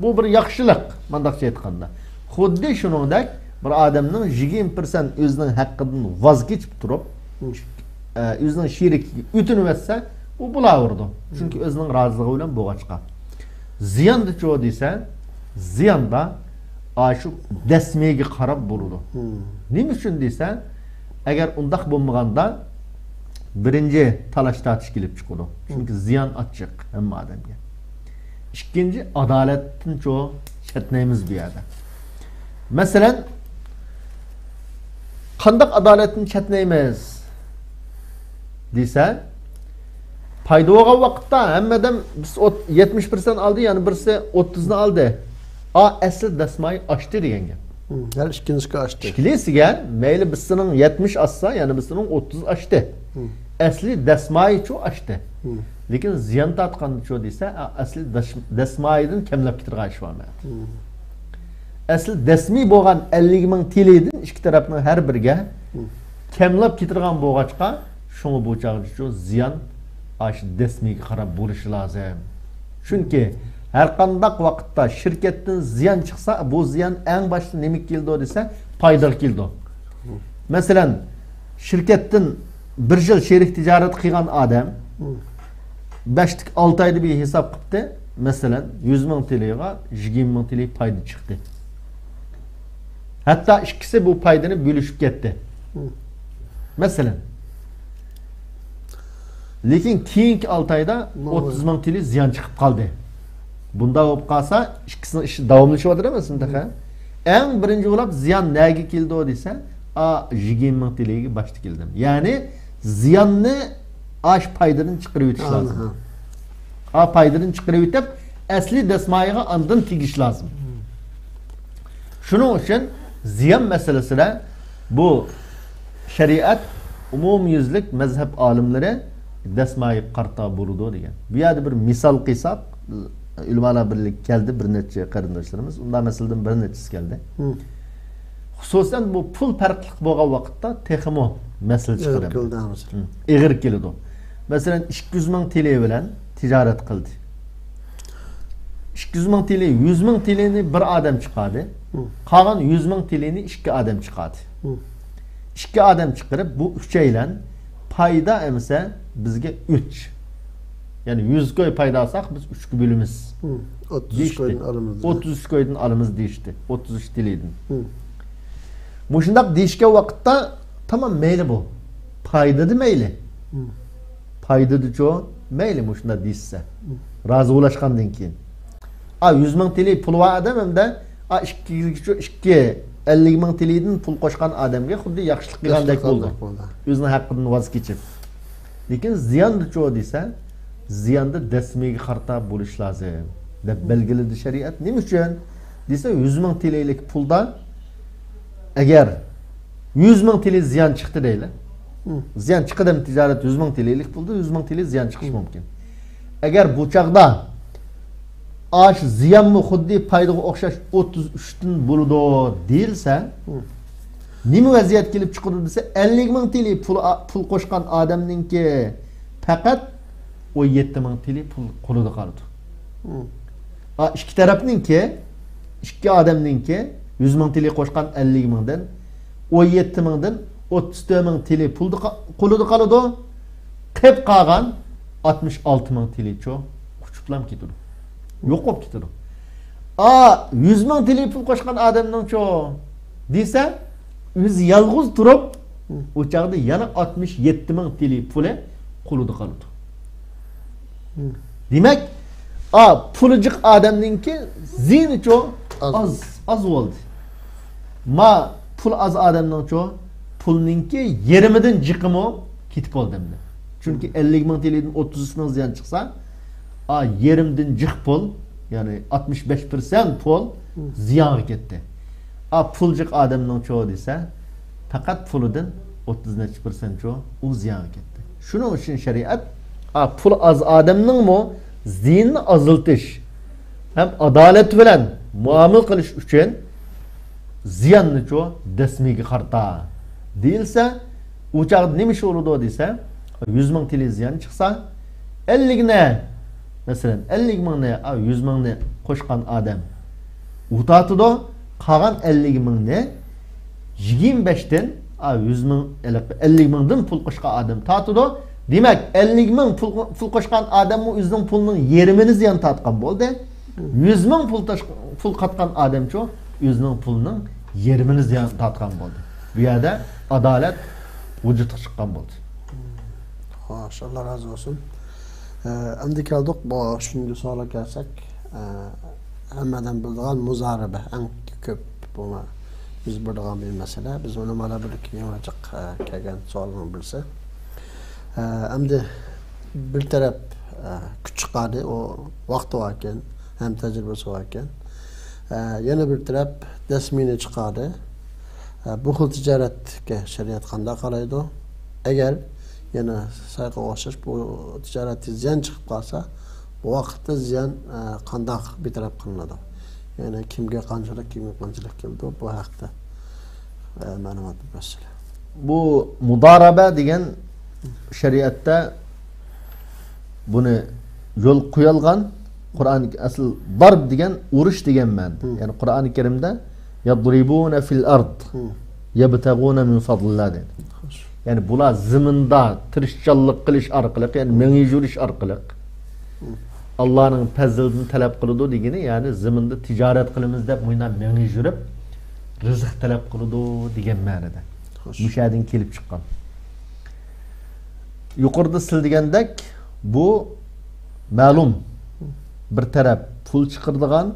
بۇ بىر ياخشىلىق، مۇنداقچە ئېيتقاندا. خۇددى شۇنىڭدەك بىر ئادەمنىڭ يىگىرمە پىرسەنت ئۆزىنىڭ ھەققىدىن ۋاز كېچىپ تۇرۇپ، ئە، ئۆزىنىڭ شېرىكىگە ئۆتۈنۈۋەتسە، ئۇ بولاۋېرىدۇ. چۈنكى ئۆزىنىڭ رازىلىقى بىلەن بولغاچقا. زىياندىچۇ دېسە، زىياندا ئاشۇ دەسمىگە قاراپ بولىدۇ. نېمە ئۈچۈن دېسە، ئەگەر ئۇنداق بولمىغاندا، بىرىنچى تالاش-تارتىش كېلىپ چىقىدۇ. چۈنكى زىيان ئاچچىق ھەممە ئادەمگە. ئىككىنچى، ئادالەتتىنچۇ چەتنەيمىز بۇ يەردە. مەسىلەن، قانداق ئادالەتتىن چەتنەيمىز دېسە، پايدا بولغان ۋاقىتتا ھەممە ئادەم، بىز ئوت-، يەتمىش پىرسەنت ئالدى، يەنە بىرسى ئوتتۇزنى ئالدى. ئا، ئەسلى دەسمايە ئاشتى دېگەن گەپ. ھەر ئىككىنچىسىگە ئاشتى. ئىككىلىسىگە مەيلى بىرسىنىڭ يەتمىش ئاشسا، يەنە بىرسىنىڭ ئوتتۇز ئاشتى. ئەسلى دەسمايىچۇ ئاشتى. لېكىن زىيان تارتقانچۇ دېسە، ئا-، ئەسلى دەس-، دەسمايىدىن كەملەپ كېتىدىغان ئىش بار مەن. ئەسلى دەسمىي بولغان ئەللىك مىڭ تىلىدىن ئىككى تەرەپنىڭ ھەر بىرىگە كەملەپ كېتىدىغان بولغاچقا، شۇڭا بۇ چاغدىچۇ زىيان ئاشۇ دەسمىيگە قاراپ بولۇشى لازىم. چۈنكى ھەر قانداق ۋاقىتتا شىركەتتىن زىيان چىقسا، بۇ زىيان ئەڭ باشتا نېمىگە كېلىدۇ دېسە، پايدىغا كېلىدۇ. مەسىلەن، شىركەتتىن بىر يىل شېرىك تىجارەت قىلغان ئادەم بەشتىكى ئالتە ئايدا بىر ھېساب قىپتۇ. مەسىلەن، يۈز مىڭ تىلىغا يىگىرمە مىڭ تىلى پايدا چىقتى. ھەتتا ئىككىسى بۇ پايدىنى بۆلۈشۈپ كەتتى. مەسىلەن. لېكىن كېيىنكى ئالتە ئايدا ئوتتۇز مىڭ تىلى زىيان چىقىپ قالدى. بۇنداق بولۇپ قالسا، ئىككىسىنىڭ ئىشى داۋاملىشىۋاتىدۇ ئەمەسمۇ تېخى؟ ئەڭ بىرىنچى بولۇپ زىيان نەگە كېلىدۇ دېسە، ئا، يىگىرمە مىڭ تىلىگە باشتا كېلىدۇ. يەنى زىياننى ئاش پايدىدىن چىقىرىۋېتىش لازىم. ئا، پايدىدىن چىقىرىۋېتىپ، ئەسلى دەسمايىغا ئاندىن تېگىش لازىم. شۇنىڭ ئۈچۈن زىيان مەسىلىسىدە بۇ شەرىئەت ئومۇميۈزلۈك مەزھەپ ئالىملىرى دەسمايىغا قارىتا بولىدۇ دېگەن. بۇ يەردە بىر مىسال قىلساق، ئۆلىمالار بىرلىكى كەلدى، بىر نەچچە قېرىنداشلىرىمىز. ئۇنداق مەسىلىدىن بىر نەچچىسى كەلدى. خۇسۇسەن بۇ پۇل پەرقلىق بولغان ۋاقىتتا تېخىمۇ مەسىلە چىقىدۇ. ئېغىر كېلىدۇ. مەسىلەن، ئىككى يۈز مىڭ تىلى بىلەن تىجارەت قىلدى. ئىككى يۈز مىڭ تىلى، يۈز مىڭ تىلىنى بىر ئادەم چىقاردى. قالغان يۈز مىڭ تىلىنى ئىككى ئادەم چىقاردى. ئىككى ئادەم چىقىرىپ، بۇ ئۈچەيلەن پايدا ئەمىسە بىزگە ئۈچ. يەنى يۈز كوي پايدا ئالساق، بىز ئۈچكە بۆلىمىز. ئوتتۇز ئۈچ دېيىشتى. كويدىن ئالىمىز. ئوتتۇز ئۈچ كويدىن ئالىمىز دېيىشتى. ئوتتۇز ئۈچ تىلىدىن. مۇشۇنداق دېيىشكەن ۋاقىتتا، تامام، مەيلى بۇ. پايدىدا مەيلى. پايدىدىچۇ؟ مەيلى، مۇشۇنداق دېيىشسە. رازى بولۇشقاندىن كېيىن. ئا، يۈز مىڭ تىلى پۇلى بار ئادەم ھەمدە، ئا، ئىككىگىچۇ، ئىككى، ئەللىك مىڭ تىلىدىن پۇل قوشقان ئادەمگە خۇددى ياخشىلىق قىلغاندەك بولدى. ئۆزىنىڭ ھەققىدىن ۋاز كېچىپ. لېكىن زىياندىچۇ دېسە، زىياندا دەسمىگە قارىتا بولۇش لازىم، دەپ بەلگىلىدى شەرىئەت. نېمە ئۈچۈن دېسە، يۈز مىڭ تىلىلىك پۇلدا ئەگەر يۈز مىڭ تىلى زىيان چىقتى دەيلى. زىيان چىقىدىمۇ تىجارەت يۈز مىڭ تىلىلىك پۇلدا يۈز مىڭ تىلى زىيان چىقىشى مۇمكىن. ئەگەر بۇ چاغدا ئاش زىيانمۇ خۇددى پايدىغا ئوخشاش ئوتتۇز ئۈچتىن بولىدۇ دېيىلسە، نېمە ۋەزىيەت كېلىپ چىقىدۇ دېسە، ئەللىك مىڭ تىلى پۇل، پۇل قوشقان ئادەمنىڭكى پەقەت ئون يەتتە مىڭ تىلى پۇل قولىدا قالىدۇ. ئا، ئىككى تەرەپنىڭكى، ئىككى ئادەمنىڭكى يۈز مىڭ تىلى قوشقان ئەللىك مىڭدىن، ئون يەتتە مىڭدىن ئوتتۇز تۆت مىڭ تىلى پۇلدا قا-، قولىدا قالىدۇ. قېپ قالغان ئاتمىش ئالتە مىڭ تىلىچۇ ئۇچۇپلام كېتىدۇ. يوق بولۇپ كېتىدۇ. ئا، يۈز مىڭ تىلى پۇل قوشقان ئادەمنىڭچۇ دېسە، ئۆزى يالغۇز تۇرۇپ، ئۇ چاغدا يەنە ئاتمىش يەتتە مىڭ تىلى پۇلى قولىدا قالىدۇ. دېمەك، ئا، پۇلى جىق ئادەمنىڭكى زىيىنىچۇ ئاز. ئاز، ئاز بولدى. ما پۇل ئاز ئادەمنىڭچۇ پۇلنىڭكى يېرىمىدىن جىقىمۇ كېتىپ بولدى ئەمدى. چۈنكى ئەللىك مىڭ تىلىدىن ئوتتۇز ئۈچ مىڭ زىيان چىقسا، ئا، يېرىمدىن جىق پۇل، يەنى ئاتمىش بەش پىرسەنت پۇل زىيانغا كەتتى. ئا، پۇل جىق ئادەمنىڭچۇ دېسە، پەقەت پۇلىدىن ئوتتۇز نەچچە پىرسەنتچۇ ئۇ زىيانغا كەتتى. شۇنىڭ ئۈچۈن شەرىئەت، ئا، پۇل ئاز ئادەمنىڭمۇ زىيىنىنى ئازلىتىش ھەم ئادالەت بىلەن مۇئامىلە قىلىش ئۈچۈن زىياننىچۇ دەسمىگە قارىتا دېيىلسە، ئۇ چاغدا نېمە ئىش بولىدۇ دېسە، يۈز مىڭ تىلى زىيان چىقسا، ئەللىكنى، مەسىلەن، ئەللىك مىڭنى، ئا، يۈز مىڭنى قوشقان ئادەم ئۇ تارتىدۇ، قالغان ئەللىك مىڭنى يىگىرمە بەشتىن، ئا، يۈز مىڭ، ئەللىك مىڭدىن پۇل قوشقان ئادەم تارتىدۇ. دېمەك، ئەللىك مىڭ پۇل، پۇل قوشقان ئادەممۇ ئۆزىنىڭ پۇلىنىڭ يېرىمىنى زىيان تارتقان بولدى. يۈز مىڭ پۇل تاش-، پۇل قاتقان ئادەمچۇ ئۆزىنىڭ پۇلىنىڭ يېرىمىنى زىيان تارتقان بولدى. بۇ يەردە ئادالەت ۋۇجۇدقا چىققان بولدى. خوش، ئاللا رازى بولسۇن. ئە، ئەمدى كەلدۇق بۇ ئۈچىنچى سوئالغا كەلسەك، ئە، ھەممە ئادەم بىلىدىغان مۇزارىبە ئەڭ كۆپ بۇ يۈز بېرىدىغان بىر مەسىلە. بىز ئۇنى مانا بىر يېڭىچە، ئە، كەلگەن سوئالنىڭ بىرسى. ئە، ئەمدى بىر تەرەپ، ئە، كۈچ چىقاردى، ئۇ ۋاقتى باركەن، ھەم تەجرىبىسى باركەن. ئە، يەنە بىر تەرەپ دەسمىنى چىقاردى. ئە، بۇ خىل تىجارەتكە شەرىئەت قانداق قارايدۇ؟ ئەگەر يەنە سايقىغا ئوخشاش بۇ تىجارەتتە زىيان چىقىپ قالسا، بۇ ۋاقىتتا زىيان، ئە، قانداق بىر تەرەپ قىلىنىدۇ؟ يەنى كىمگە قانچىلىك، كىمگە قانچىلىك كېلىدۇ؟ بۇ ھەقتە، ئە، مەلۇمات بەرسىلە. بۇ مۇدارىبە دېگەن شەرىئەتتە بۇنى يول قويالغان. قۇرئان، ئەسلى دارب دېگەن ئۇرۇش دېگەن مەنىدە. يەنى قۇرئانى كەرىمدە يەزرىبۇنە فىل ئەرد يەبتەغۇنە مىن فەزلىللا دەيدۇ. يەنى بۇلار زېمىندا تىرىشچانلىق قىلىش ئارقىلىق، يەنى مېڭە يۈرۈش ئارقىلىق ئاللانىڭ پەزلىدىن تەلەپ قىلىدۇ دېگىنى، يەنى زېمىندا تىجارەت قىلىمىز دەپ مۇنداق مېڭە يۈرۈپ رىزىق تەلەپ قىلىدۇ دېگەن مەنىدە. مۇشۇ يەردىن كېلىپ چىققان. يۇقىرىدا سىز دېگەندەك، بۇ مەلۇم بىر تەرەپ پۇل چىقىرىدىغان،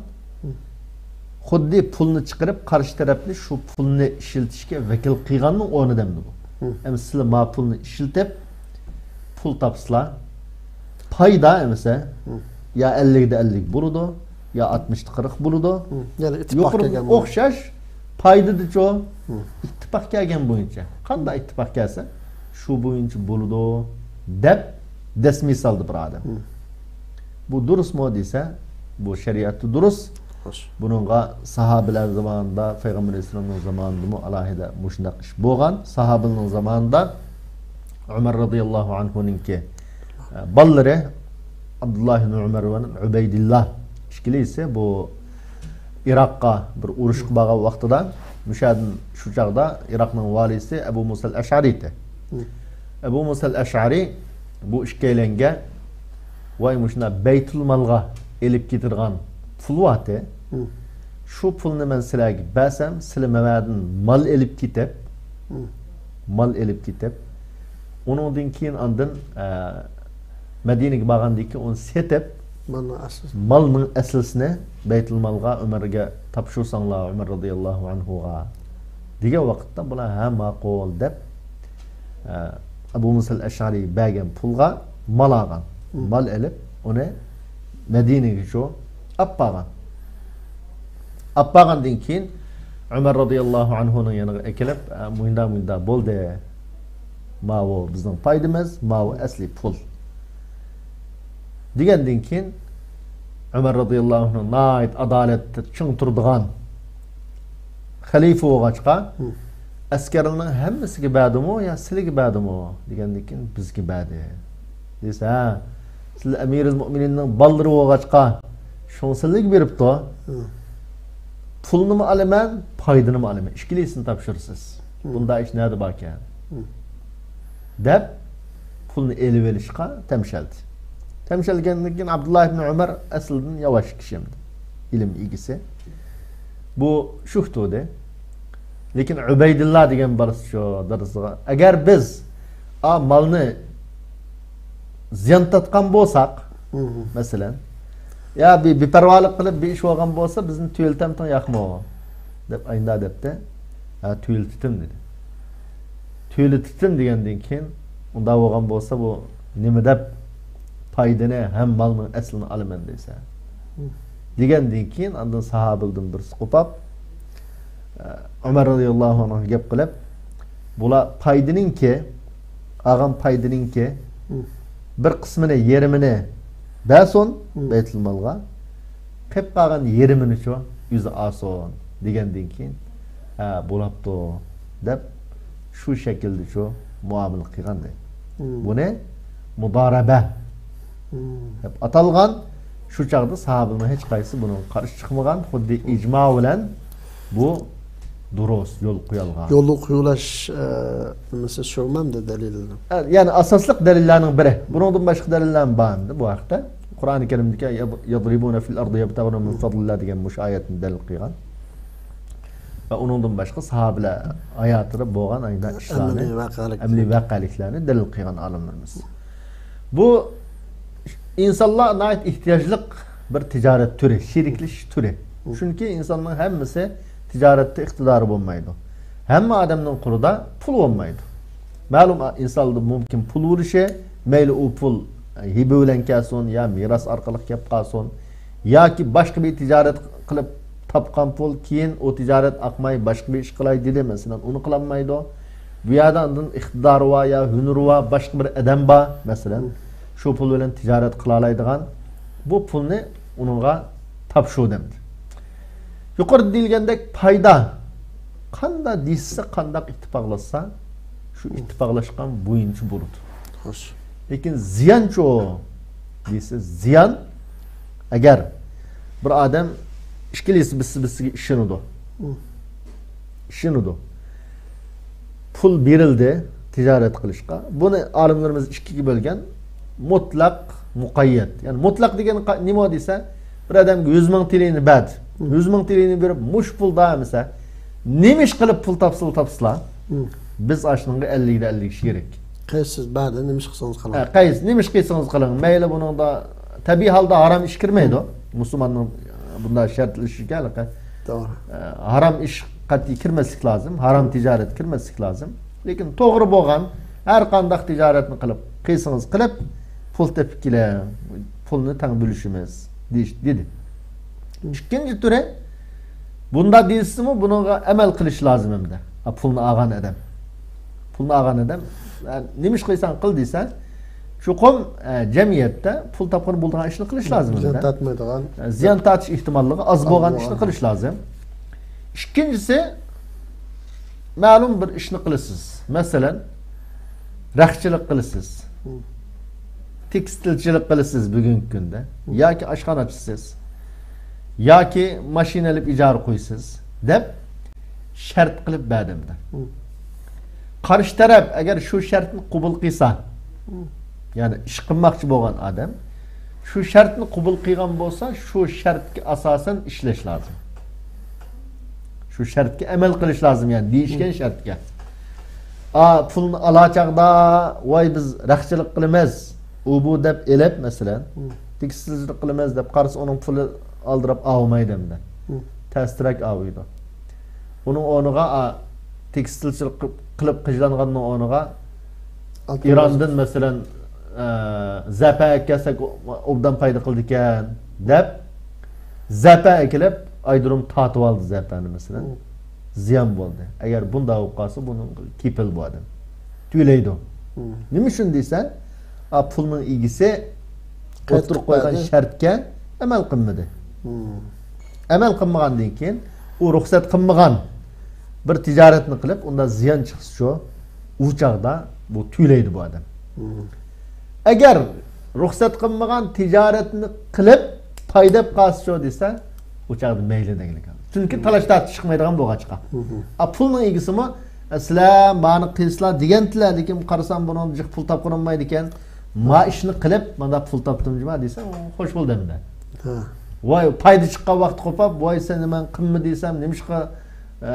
خۇددى پۇلنى چىقىرىپ، قارشى تەرەپنى شۇ پۇلنى ئىشلىتىشكە ۋەكىل قىلغاننىڭ ئورنىدا ئەمدى بۇ. ئەمدى سىلەر ما پۇلنى ئىشلىتىپ، پۇل تاپسىلا، پايدا ئەمىسە، يا ئەللىكتە ئەللىك بولىدۇ، يا ئاتمىشتا قىرىق بولىدۇ. يەنە ئىتتىپاق يۇقىرىدا كەلگەن بويىچە. ئوخشاش پايدىدىچۇ؟ ئىتتىپاق كەلگەن بويىچە. قانداق ئىتتىپاق كەلسە، شۇ بويىچە بولىدۇ، دەپ دەسمى سالدى بىر ئادەم. بۇ دۇرۇسمۇ دېسە، بۇ شەرىئەتتە دۇرۇس. بۇنىڭغا ساھابىلەر زامانىدا، پەيغەمبەر ئەلەيھىسسالامنىڭ زامانىدىمۇ ئالاھىدە مۇشۇنداق ئىش بولغان. ساھابىلەرنىڭ زامانىدا ئۆمەر رازىياللاھۇ ئەنھۇنىڭكى، ئە، بالىلىرى ئابدۇللا ئىبن ئۆمەر ۋە ئۇبەيدىللا ئىككىلىسى بۇ ئىراققا بىر ئۇرۇشقا بارغان ۋاقتىدا، مۇشەدىن شۇ چاغدا ئىراقنىڭ ۋالىيسى ئەبۇ مۇسەل ئەشئەرى ئىدى. ئەبۇ مۇسەل ئەشئەرى بۇ ئىككىيلەنگە، ۋاي، مۇشۇنداق بەيتۇل مالغا ئېلىپ كېتىدىغان پۇل بارتى. شۇ پۇلنى مەن سىلەرگە بەرسەم، سىلەر مەۋەدىن مال ئېلىپ كېتىپ، مال ئېلىپ كېتىپ، ئۇنىڭدىن كېيىن ئاندىن، ئە، مەدىنىگە بارغاندىن كېيىن ئۇنى سېتىپ، مالنىڭ ئەسلىسى. مالنىڭ ئەسلىسىنى بەيتۇل مالغا ئۆمەرگە تاپشۇرساڭلار، ئۆمەر رازىياللاھۇ ئەنھۇغا، دېگەن ۋاقىتتا بۇلار، ھە، ماقۇل، دەپ، ئە، ئەبۇ مۇسەل ئەشئەرى بەرگەن پۇلغا مال ئالغان. مال ئېلىپ، ئۇنى مەدىنىگە شۇ ئاپ بارغان. ئاپ بارغاندىن كېيىن ئۆمەر رازىياللاھۇ ئەنھۇنىڭ يېنىغا ئەكېلىپ، ئە، مۇنداق، مۇنداق بولدى. ماۋۇ بىزنىڭ پايدىمىز، ماۋۇ ئەسلى پۇل. دېگەندىن كېيىن ئۆمەر رازىياللاھۇ ئەنھۇ ناھايىتى ئادالەتتە چىڭ تۇرىدىغان خەلىپە بولغاچقا، ئەسكەرلەرنىڭ ھەممىسىگە بەردىمۇ يا سىلىگە بەردىمۇ دېگەندىن كېيىن، بىزگە بەردى دېسە، ھە، سىلەر ئەمىرىل مۆمىنىننىڭ بالىلىرى بولغاچقا، شۇڭا سىلىگە بېرىپتۇ. پۇلنىمۇ ئالىمەن، پايدىنىمۇ ئالىمەن، ئىككىلىسىنى تاپشۇرىسىز. بۇنداق ئىش نەدە باركەن؟ دەپ، پۇلنى ئېلىۋېلىشقا تەمشەلدى. تەمشەلگەندىن كېيىن، ئابدۇللا ئىبن ئۆمەر ئەسلىدىن ياۋاش كىشى ئەمدى، ئىلىم ئىگىسى. بۇ شۇ تۇردى. لېكىن ئۇبەيدۇللا دېگەن بالىسى شۇ دادىسىغا، ئەگەر بىز ئا مالنى زىيان تارتقان بولساق، مەسىلەن، يا بىر بىپەرۋالىق قىلىپ بىر ئىش بولغان بولسا، بىزنى تۆلىتەمتىڭ ياقمۇ؟ دەپ ئاينىدا دەپتى. ھە، تۆلىتىتىم دېدى. تۆلىتىتىم دېگەندىن كېيىن، ئۇنداق بولغان بولسا، بۇ نېمە دەپ پايدىنى ھەم مالنىڭ ئەسلىنى ئالىمەن دەيسەن؟ دېگەندىن كېيىن، ئاندىن ساھابىلىدىن بىرسى قوپاپ، ئە، ئۆمەر رازىياللاھۇ ئەنھۇغا گەپ قىلىپ، بۇلار پايدىنىڭكى، ئالغان پايدىنىڭكى بىر قىسمىنى، يېرىمىنى بەرسۇن بەيتۇل مالغا، قېپ قالغان يېرىمىنىچۇ ئۆزى ئالسۇن دېگەندىن كېيىن، ھە، بولاپتۇ دەپ، شۇ شەكىلدىچۇ مۇئامىلە قىلغان دەيدۇ. بۇنى مۇدارەبە دەپ ئاتالغان. شۇ چاغدا ساھابىنىڭ ھېچقايسىسى بۇنىڭغا قارشى چىقمىغان، خۇددى ئىجما بىلەن بۇ دۇرۇس يول قويۇلغان. يولغا قويۇلاش، ئە، نېمىسى شۇمۇ ئەمدى دەلىلى؟ ئە، يەنى ئاساسلىق دەلىللەرنىڭ بىرى. بۇنىڭدىن باشقا دەلىللەرمۇ بار ئەمدى بۇ ھەقتە. قۇرئانى كەرىمدىكى يەب-، يەزرىبۇنە فىل ئەردى يەبتەغۇنە مىن فەزلىللا دېگەن مۇشۇ ئايەتنى دەلىل قىلغان. ۋە ئۇنىڭدىن باشقا ساھابىلەر ھاياتىدا بولغان ئەمەلىي ئىشلارنى، ئەمەلىي ۋەقەلىك. ئەمەلىي ۋەقەلىكلەرنى دەلىل قىلغان ئالىملىرىمىز. بۇ ئىنسانلار ناھايىتى ئېھتىياجلىق بىر تىجارەت تۈرى، شېرىكلىشىش تۈرى. چۈنكى ئىنساننىڭ ھەممىسى تىجارەتتە ئىقتىدارى بولمايدۇ. ھەممە ئادەمنىڭ قولىدا پۇل بولمايدۇ. مەلۇم ئىنساندا مۇمكىن پۇل بولۇشى، مەيلى ئۇ پۇل ھىبە بىلەن كەلسۇن يا مىراس ئارقىلىق كەپ قالسۇن، ياكى باشقا بىر تىجارەت قىلىپ تاپقان پۇل، كېيىن ئۇ تىجارەت ئاقماي باشقا بىر ئىش قىلاي دېدى، مەسىلەن، ئۇنى قىلالمايدۇ. بۇ يەردە ئاندىن ئىقتىدارى بار يا ھۈنىرى بار باشقا بىر ئادەم بار، مەسىلەن، شۇ پۇل بىلەن تىجارەت قىلالايدىغان، بۇ پۇلنى ئۇنىڭغا تاپشۇر دەمدى. يۇقىرىدا دېيىلگەندەك پايدا قانداق دېيىشسە، قانداق ئىتتىپاقلاشسا، شۇ ئىتتىپاقلاشقان بويىچە بولىدۇ. خوش. لېكىن زىيانچۇ دېسە، زىيان، ئەگەر بىر ئادەم ئىككىلىسى بىرسى بىرسىگە ئىشىنىدۇ. ئىشىنىدۇ. پۇل بېرىلدى تىجارەت قىلىشقا. بۇنى ئالىملىرىمىز ئىككىگە بۆلگەن. مۇتلەق، مۇقەييەت. يەنى مۇتلەق دېگەن قا-، نېمە دېسە، بىر ئادەمگە يۈز مىڭ تىلىنى بەردى. يۈز مىڭ تىلىنى بېرىپ، مۇشۇ پۇلدا دېسە، نېمە ئىش قىلىپ پۇل تاپسىلا تاپسىلا، بىز ئاشۇنىڭغا ئەللىكتە ئەللىك ئىش كېرەك. قايسى سىز بەردى، نېمە ئىش قىلسىڭىز قىلىڭ. ھە، قايسى، نېمە ئىش قىلسىڭىز قىلىڭ. مەيلى، بۇنىڭدا تەبىئىي ھالدا ھارام ئىش كىرمەيدۇ. مۇسۇلماننىڭ بۇنداق شەرتلىشىشى كەلقى. توغرا. ئە، ھارام ئىش قەتئىي كىرمەسلىك لازىم. ھارام تىجارەت كىرمەسلىك لازىم. لېكىن توغرا بولغان ھەر قانداق تىجارەتنى قىلىپ، قىلسىڭىز قىلىپ، پۇل تېپىپ كېلىڭ. پۇلنى تەڭ بۆلۈشىمىز، دېيىش-، دېدى. ئىككىنچى تۈرى، بۇنداق دېيىلسىمۇ، بۇنىڭغا ئەمەل قىلىش لازىم ئەمدى. ھە، پۇلنى ئالغان ئادەم. پۇلنى ئالغان ئادەم، ھە، نېمە ئىش قىلساڭ قىل دېسە، چوقۇم، ئە، جەمئىيەتتە پۇل تاپقىلى بولىدىغان ئىشنى قىلىش لازىم زىيان ئەمدى. تارتمايدىغان. ئە، زىيان تارتىش ئېھتىماللىقى ئاز ئاز بولغان بولغان. ئىشنى قىلىش لازىم. ئىككىنچىسى، مەلۇم بىر ئىشنى قىلىسىز. مەسىلەن، رەختچىلىك قىلىسىز. تېكستىلچىلىك قىلىسىز بۈگۈنكى كۈندە. ياكى ئاشخانا ئاچىسىز. ياكى ماشىنا ئېلىپ ئىجارە قويىسىز، دەپ شەرت قىلىپ بەردىم دە. قارشى تەرەپ ئەگەر شۇ شەرتنى قوبۇل قىلسا، يەنى ئىش قىلماقچى بولغان ئادەم شۇ شەرتنى قوبۇل قىلغان بولسا، شۇ شەرتكە ئاساسەن ئىشلەش لازىم. شۇ شەرتكە ئەمەل قىلىش لازىم، يەنى دېيىشكەن شەرتكە. ئا، پۇلنى ئالا چاغدا، ۋاي، بىز رەخچىلىك قىلىمىز، ئۇ بۇ دەپ ئېلىپ، مەسىلەن، تېكىستچىلىك قىلىمىز دەپ قارىسا، ئۇنىڭ پۇلى ئالدىراپ ئاۋۇمايدۇ ئەمدى. تەستىرەك ئاۋۇيدۇ. ئۇنىڭ ئورنىغا، ئا، تېكىستچىلىك قىلىپ قىلىپ قىجلانغاننىڭ ئورنىغا ئىراندىن، مەسىلەن، ئە، زەپە ئەكەلسەك ئوبدان پايدا قىلىدىكەن، دەپ زەپە ئەكېلىپ، ئايدۇرۇم تارتىۋالدى زەپەنى، مەسىلەن. زىيان بولدى. ئەگەر بۇنداق بولۇپ قالسا، بۇنىڭ كېپىل بۇ ئادەم. تۆلەيدۇ. نېمە ئۈچۈن دېسە، ئا، پۇلنىڭ ئىگىسى ئوتتۇرىغا قويغان شەرتكە ئەمەل قىلمىدى. ئەمەل قىلمىغاندىن كېيىن، ئۇ رۇخسەت قىلمىغان بىر تىجارەتنى قىلىپ، ئۇندا زىيان چىقسىچۇ، ئۇ چاغدا بۇ تۆلەيدۇ بۇ ئادەم. ئەگەر رۇخسەت قىلمىغان تىجارەتنى قىلىپ پايدا ئېلىپ قالسىچۇ دېسە، ئۇ چاغدا مەيلى دېگىلىك. چۈنكى تالاش تارتىش چىقمايدىغان بولغاچقا. ئا، پۇلنىڭ ئىگىسىمۇ، ئە، سىلەر مانى قىلسىلار دېگەنتىلەر، لېكىن قارىسام بۇنىڭ جىق پۇل تاپقىلى بولمايدىكەن. ما ئىشنى قىلىپ، مانا پۇل تاپتىم جۇما دېسە، ئۇ خوش بولدى ئەمدى. ۋاي، پايدا چىققان ۋاقتى قوپاپ، ۋاي، سەن نېمە قىلما دېسەم، نېمىشقا، ئە،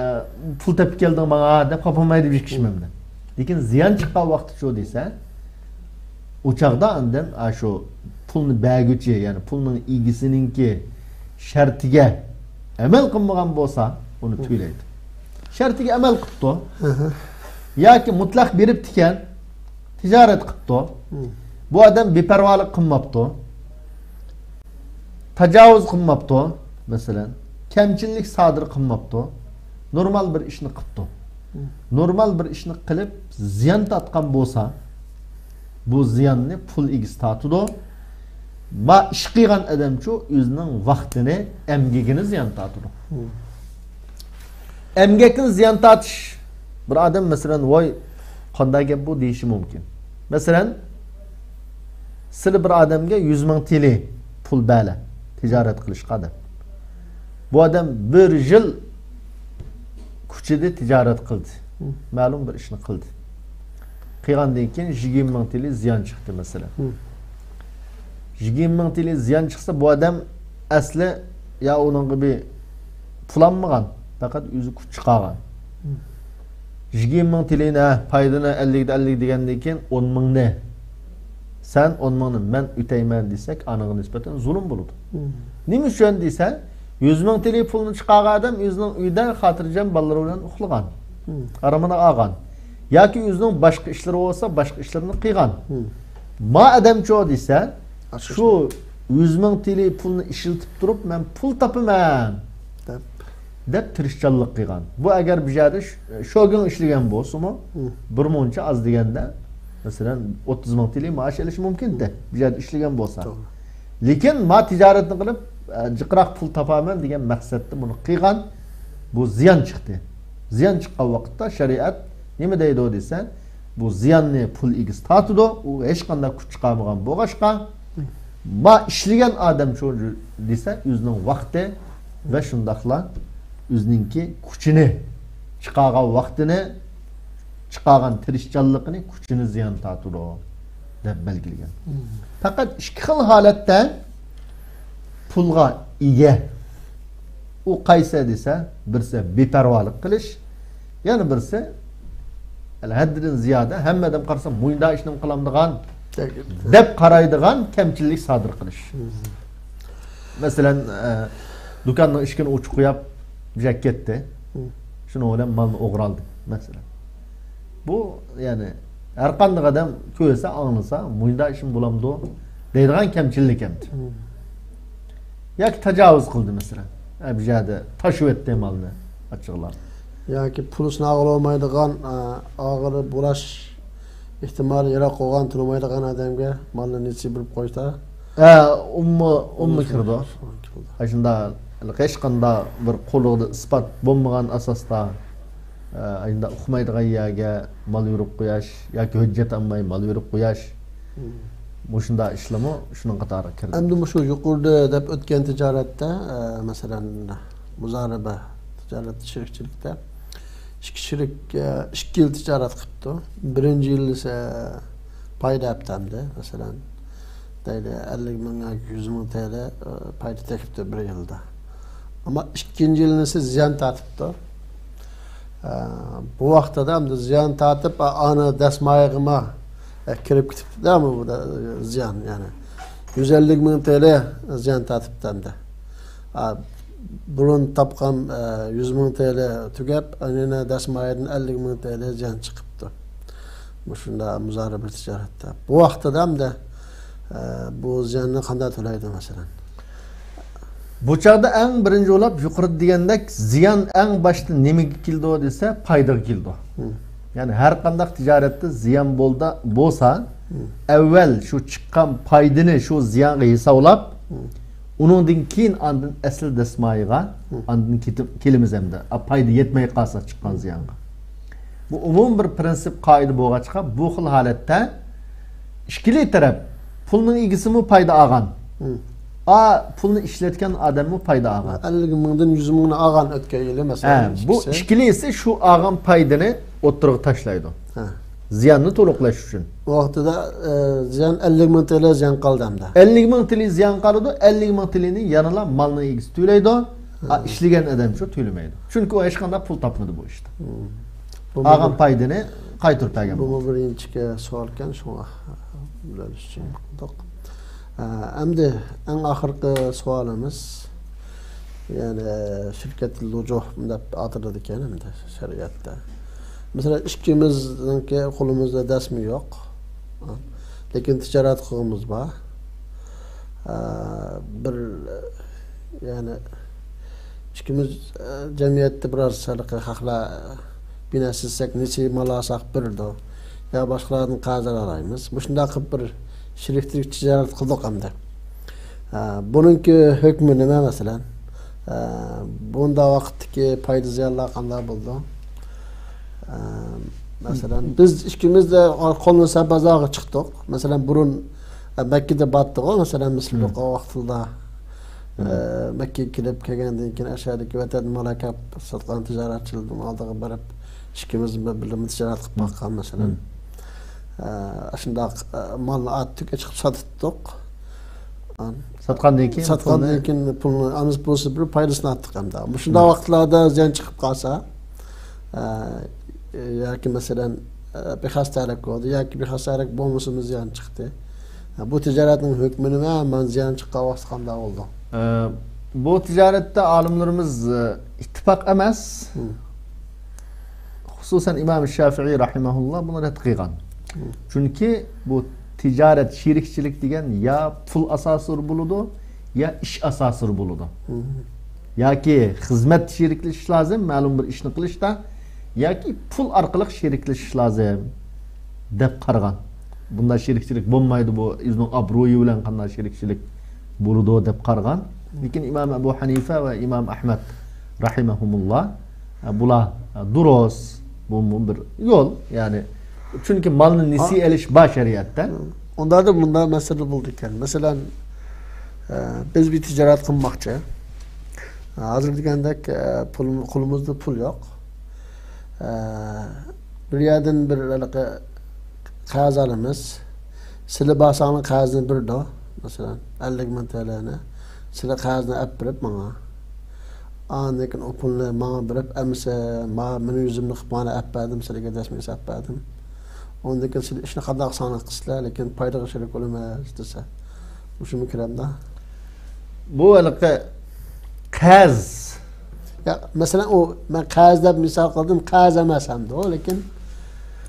پۇل تېپىپ كەلدىڭ ماڭا دەپ خاپا بولمايدۇ بىر كىشى ئەمدى. لېكىن زىيان چىققان ۋاقتى شۇ دېسە، ئۇ چاغدا ئاندىن، ئا، شۇ پۇلنى بەرگۈچى، يەنى پۇلنىڭ ئىگىسىنىڭكى شەرتىگە ئەمەل قىلمىغان بولسا، ئۇنى تۆلەيدۇ. شەرتىگە ئەمەل قىپتۇ. ياكى مۇتلەق بېرىپتىكەن، تىجارەت قىپتۇ. بۇ ئادەم بىپەرۋالىق قىلماپتۇ. تاجاۋۇز قىلماپتۇ، مەسىلەن. كەمچىللىك سادىر قىلماپتۇ. نورمال بىر ئىشنى قىپتۇ. نورمال بىر ئىشنى قىلىپ زىيان تارتقان بولسا، بۇ زىياننى پۇل ئىگىسى تارتىدۇ. ما ئىش قىلغان ئادەمچۇ ئۆزىنىڭ ۋاقتىنى، ئەمگىكىنى زىيان تارتىدۇ. ئەمگەكنى زىيان تارتىش، بىر ئادەم، مەسىلەن، ۋاي، قانداق گەپ بۇ دېيىشى مۇمكىن. مەسىلەن، سىلى بىر ئادەمگە يۈز مىڭ تىلى پۇل بەلە، تىجارەت قىلىشقا دەپ. بۇ ئادەم بىر يىل كۈچىدە تىجارەت قىلدى. مەلۇم بىر ئىشنى قىلدى. قىلغاندىن كېيىن يىگىرمە مىڭ تىلى زىيان چىقتى، مەسىلەن. يىگىرمە مىڭ تىلى زىيان چىقسا، بۇ ئادەم ئەسلى يا ئۇنىڭغا بىر پۇل ئالمىغان، پەقەت ئۆزى كۈچ چىقارغان. يىگىرمە مىڭ تىلىنى، ھە، پايدىنى ئەللىكتە ئەللىك دېگەندىن كېيىن، ئون مىڭنى سەن، ئون مىڭنى مەن ئۆتەيمەن دېسەك، ئانىڭغا نىسبەتەن زۇلۇم بولىدۇ. نېمە ئۈچۈن دېسە، يۈز مىڭ تىلى پۇلنى چىقارغان ئادەم ئۆزىنىڭ ئۆيىدە خاتىرجەم بالىلىرى بىلەن ئۇخلىغان. ئارامىنى ئالغان. ياكى ئۆزىنىڭ باشقا ئىشلىرى بولسا، باشقا ئىشلىرىنى قىلغان. ما ئادەمچۇ دېسە، شۇ يۈز مىڭ تىلى پۇلنى ئىشلىتىپ تۇرۇپ، مەن پۇل تاپىمەن دەپ. دەپ تىرىشچانلىق قىلغان. بۇ ئەگەر بىر يەردە ش-، شوگىڭ ئىشلىگەن بولسىمۇ، بىر مۇنچە ئاز دېگەندە، مەسىلەن، ئوتتۇز مىڭ تىلى مائاش ئېلىشى مۇمكىن ئىدى، بىر يەردە ئىشلىگەن بولسا. لېكىن ما تىجارەتنى قىلىپ، ئە، جىقراق پۇل تاپىمەن دېگەن مەقسەتتە بۇنى قىلغان، بۇ زىيان چىقتى. زىيان چىققان ۋاقىتتا شەرىئەت نېمە دەيدۇ دېسە، بۇ زىياننى پۇل ئىگىسى تارتىدۇ، ئۇ ھېچقانداق كۈچ چىقارمىغان بولغاچقا، ما ئىشلىگەن ئادەم شۇ دېسە، ئۆزىنىڭ ۋاقتى ۋە شۇنداقلا ئۆزىنىڭكى كۈچىنى، چىقارغان ۋاقتىنى، چىقارغان تىرىشچانلىقىنى، كۈچىنى زىيان تارتىدۇ دەپ بەلگىلىگەن. پەقەت ئىككى خىل ھالەتتە پۇلغا ئىگە. ئۇ قايسى دېسە، بىرسى بىپەرۋالىق قىلىش، يەنە بىرسى، ھەددىدىن زىيادە، ھەممە ئادەم قارىسا، مۇنداق ئىشنىمۇ قىلامدىغان دەپ قارايدىغان كەمچىللىك سادىر قىلىش. مەسىلەن، ئە، دۇكاننىڭ ئىشىكىنى ئوچۇق قويۇپ، بىر يەرگە كەتتى. شۇنىڭ بىلەن مالنى ئوغرى ئالدى، مەسىلەن. بۇ، يەنى، ھەر قانداق ئادەم كۆرسە، ئاڭلىسا، مۇنداق ئىشمۇ بولامدۇ دەيدىغان كەمچىللىك ئەمدى. ياكى تاجاۋۇز قىلدى، مەسىلەن. ئە، بىر يەردە تاشلىۋەتتى مالنى، ئاچچىقلاپ. ياكى پۇلى سىناغىلى بولمايدىغان، ئە، ئاغرى بۇراش ئېھتىمالى يىراق بولغان، تونۇمايدىغان ئادەمگە مالنى نېسىۋە بېرىپ قويسا. ھە، ئۇمۇ، ئۇمۇ كىرىدۇ. ئۇمۇ كىرىدۇ. ئاشۇنداق ھېچقانداق بىر قولىدا ئىسپات بولمىغان ئاساستا، ئە، ئاشۇنداق ئۇقمايدىغان يەرگە مال بېرىپ قويۇش ياكى ھۆججەت ئالماي مال بېرىپ قويۇش. مۇشۇنداق ئىشلارمۇ شۇنىڭ قاتارىغا كىرىدۇ. ئەمدى مۇشۇ يۇقىرىدا دەپ ئۆتكەن تىجارەتتە، ئە، مەسىلەن، مۇزارىبە تىجارەت، شېرىكچىلىكتە ئىككى شېرىك، ئە، ئىككى يىل تىجارەت قىپتۇ. بىرىنچى يىلى ئىسە پايدا ئەپتەمدى، مەسىلەن، دەيلى، ئەللىك مىڭ ياكى يۈز مىڭ تىيەلى، ئە، پايدا تېپىپتۇ بىر يىلدا. ئەمما ئىككىنچى يىلىنى ئىسە زىيان تارتىپتۇ. ئە، بۇ ۋاقىتتا ئەمدى زىيان تارتىپ، ئا-، ئانا دەسمايىغىمۇ، ئە، كىرىپ كېتىپتۇ-دە، بۇ دا-، زىيان، يەنى يۈز ئەللىك مىڭ تىيەلى زىيان تارتىپتۇ ئەمدى. ئا، بۇرۇن تاپقان، ئە، يۈز مىڭ تىيەلى تۈگەپ، يەنە دەسمايىدىن ئەللىك مىڭ تىيەلى زىيان چىقىپتۇ. مۇشۇنداق مۇزارىبە تىجارەتتە. بۇ ۋاقىتتا ئەمدى، ئە، بۇ زىياننى قانداق تۆلەيدۇ، مەسىلەن؟ بۇ چاغدا ئەڭ بىرىنچى بولۇپ، يۇقىرىدا دېگەندەك، زىيان ئەڭ باشتا نېمىگە كېلىدۇ دېسە، پايدىغا كېلىدۇ. مم. يەنى ھەر قانداق تىجارەتتە زىيان بولدا-، بولسا، مم. ئەۋۋەل شۇ چىققان پايدىنى شۇ زىيانغا ھېسابلاپ، مم. ئۇنىڭدىن كېيىن ئاندىن ئەسلى دەسمايىغا، مم. ئاندىن كېتىپ كېلىمىز ئەمدى. ئا، پايدا يەتمەي قالسا چىققان زىيانغا. بۇ ئومۇمىي بىر پىرىنسىپ، قائىدە بولغاچقا، بۇ خىل ھالەتتە ئىككىلى تەرەپ، پۇلنىڭ ئىگىسىمۇ پايدا ئالغان، مم. ئا، پۇلنى ئىشلەتكەن ئادەممۇ پايدا ئالغان. ئەللىك مىڭدىن يۈز مىڭنى ئالغان ئۆتكەن يىلى، مەسىلەن، ھە، بۇ ئىككىسى. ئىككىلىسى شۇ ئالغان پايدىنى ئوتتۇرىغا تاشلايدۇ. ھە. زىياننى تولۇقلاش ئۈچۈن. ۋاقتىدا، ئە، زىيان ئەللىك مىڭ تىيەلى زىيان قالدى ئەمدى. ئەللىك مىڭ تىيەلى زىيان قالىدۇ، ئەللىك مىڭ تىيەلىنى يەنىلا مالنىڭ ئىگىسى تۆلەيدۇ. ھە. ئا، ئىشلىگەن ئادەمچۇ تۆلىمەيدۇ. چۈنكى ئۇ ھېچقانداق پۇل تاپمىدى بۇ ئىشتا. مم. بۇمۇ ئالغان بىر، پايدىنى قايتۇرۇپ بەرگەن بۇمۇ بولدى. بىر ئىنچىكە سوئالكەن، شۇڭا بۆلۈشچە قىلدۇق. ئە، ئەمدى ئەڭ ئاخىرقى سوئالىمىز، يەنى شىركەت لۇجۇھ دەپ ئاتىلىدىكەن ئەمدى شەرىئەتتە. مەسىلەن، ئىككىمىزنىڭكى قولىمىزدا دەسمى يوق، لېكىن تىجارەت قىلغۇمىز بار. ئە، بىر، يەنى ئىككىمىز، ئە، جەمئىيەتتە بىراز ھېلىقى خەقلەر بىنا سېتسەك، نېسى مال ئالساق بېرىدۇ. يا باشقىلاردىن قەرز ئالالايمىز. مۇشۇنداق قىلىپ بىر شېرىكلىك تىجارەت قىلدۇق ئەمدى. ئە، بۇنىڭكى ھۆكمى نېمە، مەسىلەن؟ ئە، بۇنداق ۋاقىتتىكى پايدا زىيانلار قانداق بولىدۇ؟ ئە، مەسىلەن، بىز ئىككىمىز دە قولنى سەپ بازارغا چىقتۇق. مەسىلەن، بۇرۇن، ئە، مەككىدە بارتتىغۇ، مەسىلەن، مىسىر ۋاقتىدا. ئە، مەككىگە كېلىپ كەلگەندىن كېيىن، ئەشەدىكى ۋەتەن مالاكاپ ساتقان تىجارەتچىلەرنىڭ ئالدىغا بېرىپ، ئىككىمىز بىللە تىجارەت قىلىپ باققان، مەسىلەن. ئە، ئاشۇنداق، ئە، مالنى ئارتۇق چىقىپ ساتتۇق. ساتقاندىن كېيىن ساتقاندىن پۇلنى كېيىن پۇلنى ئانىسى بولسا بىر پايدىسىنى ئارتتۇق ئەمدى. مۇشۇنداق ۋاقىتلاردا زىيان چىقىپ قالسا، ئە، ياكى مەسىلەن، ئە، بىخەستەلىك بولدى ياكى بىخەستەلىك بولمىسىمۇ زىيان چىقتى. ئە، بۇ تىجارەتنىڭ ھۆكمى نېمە؟ مانا زىيان چىققان ۋاقىتتا قانداق بولىدۇ؟ ئە، بۇ تىجارەتتە ئالىملىرىمىز، ئە، ئىتتىپاق ئەمەس. مم. خۇسۇسەن ئىمام شافىئىي رەھىمەھۇللا بۇنى رەت قىلغان. مم. چۈنكى بۇ تىجارەت، شېرىكچىلىك دېگەن يا پۇل ئاساسىدا بولىدۇ، يا ئىش ئاساسىدا بولىدۇ. مم. ياكى خىزمەت شېرىكلىشىش لازىم، مەلۇم بىر ئىشنى قىلىشتا، ياكى پۇل ئارقىلىق شېرىكلىشىش لازىم، دەپ قارىغان. بۇنداق شېرىكچىلىك بولمايدۇ، بۇ ئۆزىنىڭ ئابرۇيى بىلەن قانداق شېرىكچىلىك بولىدۇ، دەپ قارىغان. لېكىن ئىمام ئەبۇ ھەنىفە ۋە ئىمام ئەھمەد رەھىمەھۇمۇللا، ئە، بۇلار، ئە، دۇرۇس، بۇمۇ بىر يول، يەنى، چۈنكى مالنى نېسى ئېلىش بار شەرىئەتتە. ئۇنداقتا مۇنداق مەسىلە بولىدىكەن. مەسىلەن، ئە، بىز بىر تىجارەت قىلماقچى. ھازىر دېگەندەك، ئە، پۇل، قولىمىزدا پۇل يوق. ئە، بىر يەردىن بىر ھېلىقى قەرز ئالىمىز. سىلى بارساڭلار قەرزنى بېرىدۇ. مەسىلەن، ئەللىك مىڭ تىيەلىنى. سىلى قەرزنى ئەپ بېرىپ ماڭا. ئاندىن كېيىن ئۇ پۇلنى ماڭا بېرىپ، ئەمىسە ما مېنىڭ يۈزۈمنى قىلىپ مانا ئەپ بەردىم، سىلىگە دەسمىسى ئەپ بەردىم. ئۇندىن كېيىن سىلى ئىشنى قانداق قىلساڭلار قىلسىلەر، لېكىن پايدىغا شېرىك بولىمىز دېسە. مۇشۇمۇ كىرەمدۇ؟ بۇ ھېلىقى قەرز. يا، مەسىلەن، ئۇ، مەن قەرز دەپ مىسال قىلدىم، قەرز ئەمەس ئەمدى ئۇ، لېكىن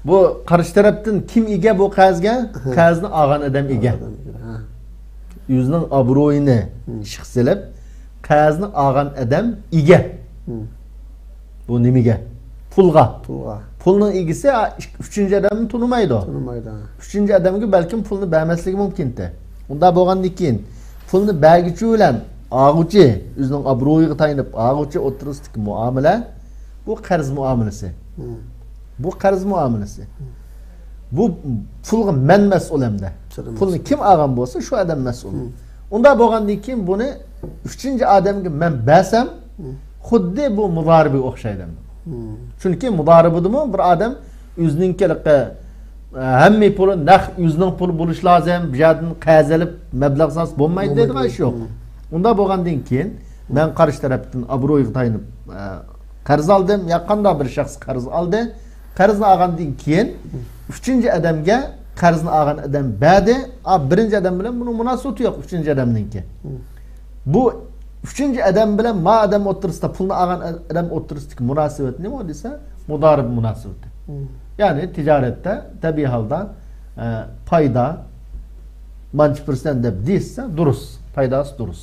بۇ قارشى تەرەپتىن كىم ئىگە بۇ قەرزگە؟ ھە. قەرزنى ئالغان ئادەم ئىگە. ئالغان ئادەم ئىگە، ھە. ئۆزىنىڭ ئابرۇيىنى ھىم. ئىشقا سېلىپ، قەرزنى ئالغان ئادەم ئىگە. ھىم. بۇ نېمىگە؟ پۇلغا. پۇلغا. پۇلنىڭ ئىگىسى، ئا، ئۈچ-، ئۈچىنچى ئادەمنى تونۇمايدۇ. تونۇمايدۇ. ئۈچىنچى ئادەمگە بەلكىم پۇلنى بەرمەسلىكى مۇمكىنتى. ئۇنداق بولغاندىن كېيىن، پۇلنى بەرگۈچى بىلەن ئالغۇچى ئۆزىنىڭ ئابرۇيىغا تايىنىپ ئالغۇچى ئوتتۇرىسىدىكى مۇئامىلە، بۇ قەرز مۇئامىلىسى. ھىم. بۇ قەرز مۇئامىلىسى. ھىم. بۇ پۇلغا مەن مەسئۇل ئەمدى. پۇلنى كىم ئالغان بولسا، شۇ ئادەم مەسئۇل. ئۇنداق بولغاندىن كېيىن بۇنى ئۈچىنچى ئادەمگە مەن بەرسەم، خۇددى بۇ مۇدارىبىگە ئوخشايدۇ ئەمدى. چۈنكى مۇدارىبىدىمۇ بىر ئادەم ئۆزىنىڭكى، ئە، ھەممە پۇلى نەق ئۆزىنىڭ پۇلى بولۇشى لازىم، بۇ يەردىن قەرز ئېلىپ مەبلەغ سالسا بولمايدۇ دەيدىغان ئىش يوق. ئۇنداق بولغاندىن كېيىن مەن قارشى تەرەپتىن ئابرويغا تايىنىپ، ئە، قەرز ئالدىم، يا قانداق بىر شەخس قەرز ئالدى، قەرزنى ئالغاندىن كېيىن ئۈچىنچى ئادەمگە قەرزنى ئالغان ئادەم بەردى. ئا، بىرىنچى ئادەم بىلەن بۇنىڭ مۇناسىۋىتى يوق، ئۈچىنچى ئادەمنىڭكى. بۇ ئۈچىنچى ئادەم بىلەن ما ئادەم ئوتتۇرىسىدا، پۇلنى ئالغان ئادەم ئوتتۇرىسىدىكى مۇناسىۋەت نېمە دېسە، مۇدارىبە مۇناسىۋىتى. يەنى تىجارەتتە تەبىئىي ھالدا، ئە، پايدا مانچە پىرسەنت دەپ دېيىشسە دۇرۇس، پايداسى دۇرۇس.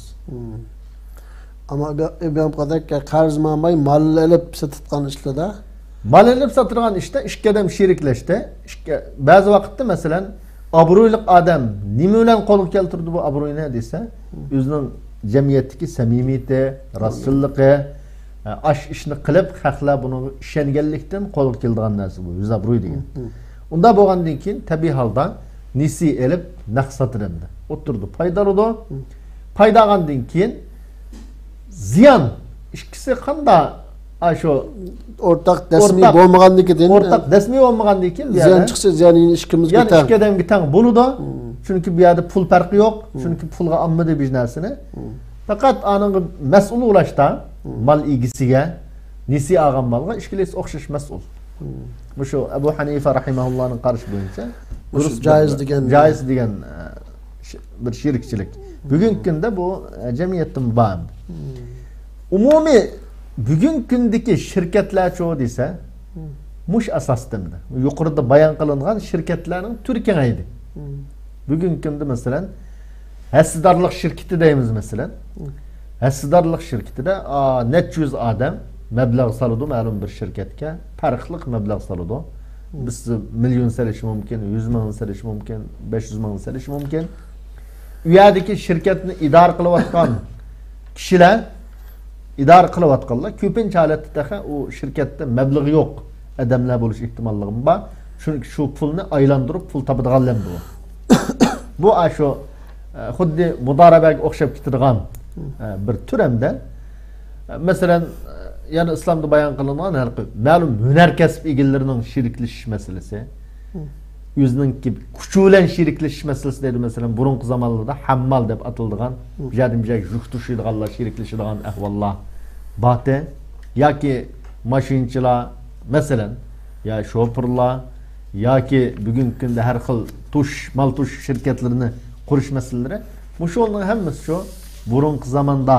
ئەمما ئىبراھىم قادەك قەرز ماڭماي مال ئېلىپ سېتىدىغان ئىشلاردا، مال ئېلىپ ساتىدىغان ئىشتا ئىككى ئادەم شېرىكلەشتى. ئىككى، بەزى ۋاقىتتا، مەسىلەن، ئابرۇيلۇق ئادەم نېمە بىلەن قولغا كەلتۈردى بۇ ئابرۇينى دېسە، ئۆزىنىڭ جەمئىيەتتىكى سەمىمىيىتى، راستچىللىقى، ئاش ئىشنى قىلىپ، خەقلەر بۇنىڭغا ئىشەنگەنلىكتىن قولغا كېلىدىغان نەرسە بۇ، يۈز ئابرۇي دېگەن. ئۇنداق بولغاندىن كېيىن، تەبىئىي ھالدا نېسى ئېلىپ، نەق ساتىدۇ ئەمدى. ئوتتۇرىدا پايدا ئالىدۇ. پايدا ئالغاندىن كېيىن زىيان، ئىككىسى قاندا، ئاشۇ ئورتاق دەسمىي بولمىغاندىكىن، ئورتاق دەسمىي بولمىغاندىكىن، زىيان چىقسا، زىيان يەنە ئىككىمىزگە تەڭ. ئىككى ئادەمگە تەڭ بولىدۇ. چۈنكى بۇ يەردە پۇل پەرقى يوق. چۈنكى پۇلغا ئالمىدى بىر نەرسىنى. پەقەت ئانىڭغا مەسئۇل ئۇلاشتا، مال ئىگىسىگە، نېسى ئالغان مالغا ئىككىلىسى ئوخشاش مەسئۇل. مۇشۇ ئەبۇ ھەنىفە رەھىمەھۇللانىڭ قارىشى بويىچە مۇشۇ دۇرۇس، جايىز دېگەن، جايىز دېگەن، ئە، ش-، بىر شېرىكچىلىك. بۈگۈنكى كۈندە بۇ، ئە، جەمئىيەتتىمۇ بار. ئومۇمىي بۈگۈنكى كۈندىكى شىركەتلەرچۇ دېسە، مۇشۇ ئاساستا ئەمدى. يۇقىرىدا بايان قىلىنغان شىركەتلەرنىڭ تۈرى كېڭەيدى. بۈگۈنكى كۈندە، مەسىلەن، ھەسسىدارلىق شىركىتى دەيمىز، مەسىلەن. ھەسسىدارلىق شىركىتىدە، ئا، نەچچە يۈز ئادەم مەبلەغ سالىدۇ مەلۇم بىر شىركەتكە، پەرقلىق مەبلەغ سالىدۇ. بىرسى مىليون سېلىشى مۇمكىن، يۈز مىڭ سېلىشى مۇمكىن، بەش يۈز مىڭ سېلىشى مۇمكىن. ئۇ يەردىكى شىركەتنى ئىدارە قىلىۋاتقان كىشىلەر، ئىدارە قىلىۋاتقانلار كۆپىنچە ھالەتتە تېخى ئۇ شىركەتتە مەبلىغى يوق ئادەملەر بولۇش ئېھتىماللىقىمۇ بار. چۈنكى شۇ پۇلنى ئايلاندۇرۇپ پۇل تاپىدىغانلار بۇ. بۇ ئاشۇ، ئە، خۇددى مۇدارىبەگە ئوخشاپ كېتىدىغان، ئە، بىر تۈر ئەمدى. ئە، مەسىلەن، ئە، يەنە ئىسلامدا بايان قىلىنغان ھەر خىل مەلۇم ھۈنەر كەسىپ ئىگىلىرىنىڭ شېرىكلىشىش مەسىلىسى. ئۆزىنىڭكى كۈچى بىلەن شېرىكلىشىش مەسىلىسى دەيدۇ. مەسىلەن، بۇرۇنقى زامانلاردا ھەممال دەپ ئاتىلىدىغان، بۇ يەردىن بۇ يەرگە يۈك توشۇيدىغانلار، شېرىكلىشىدىغان ئەھۋاللار بارتى. ياكى ماشىنىچىلار، مەسىلەن، يا شوپۇرلار، ياكى بۈگۈنكى كۈندە ھەر خىل توشۇش، مال توشۇش شىركەتلىرىنى قۇرۇش مەسىلىلىرى، مۇشۇلارنىڭ ھەممىسى شۇ بۇرۇنقى زاماندا،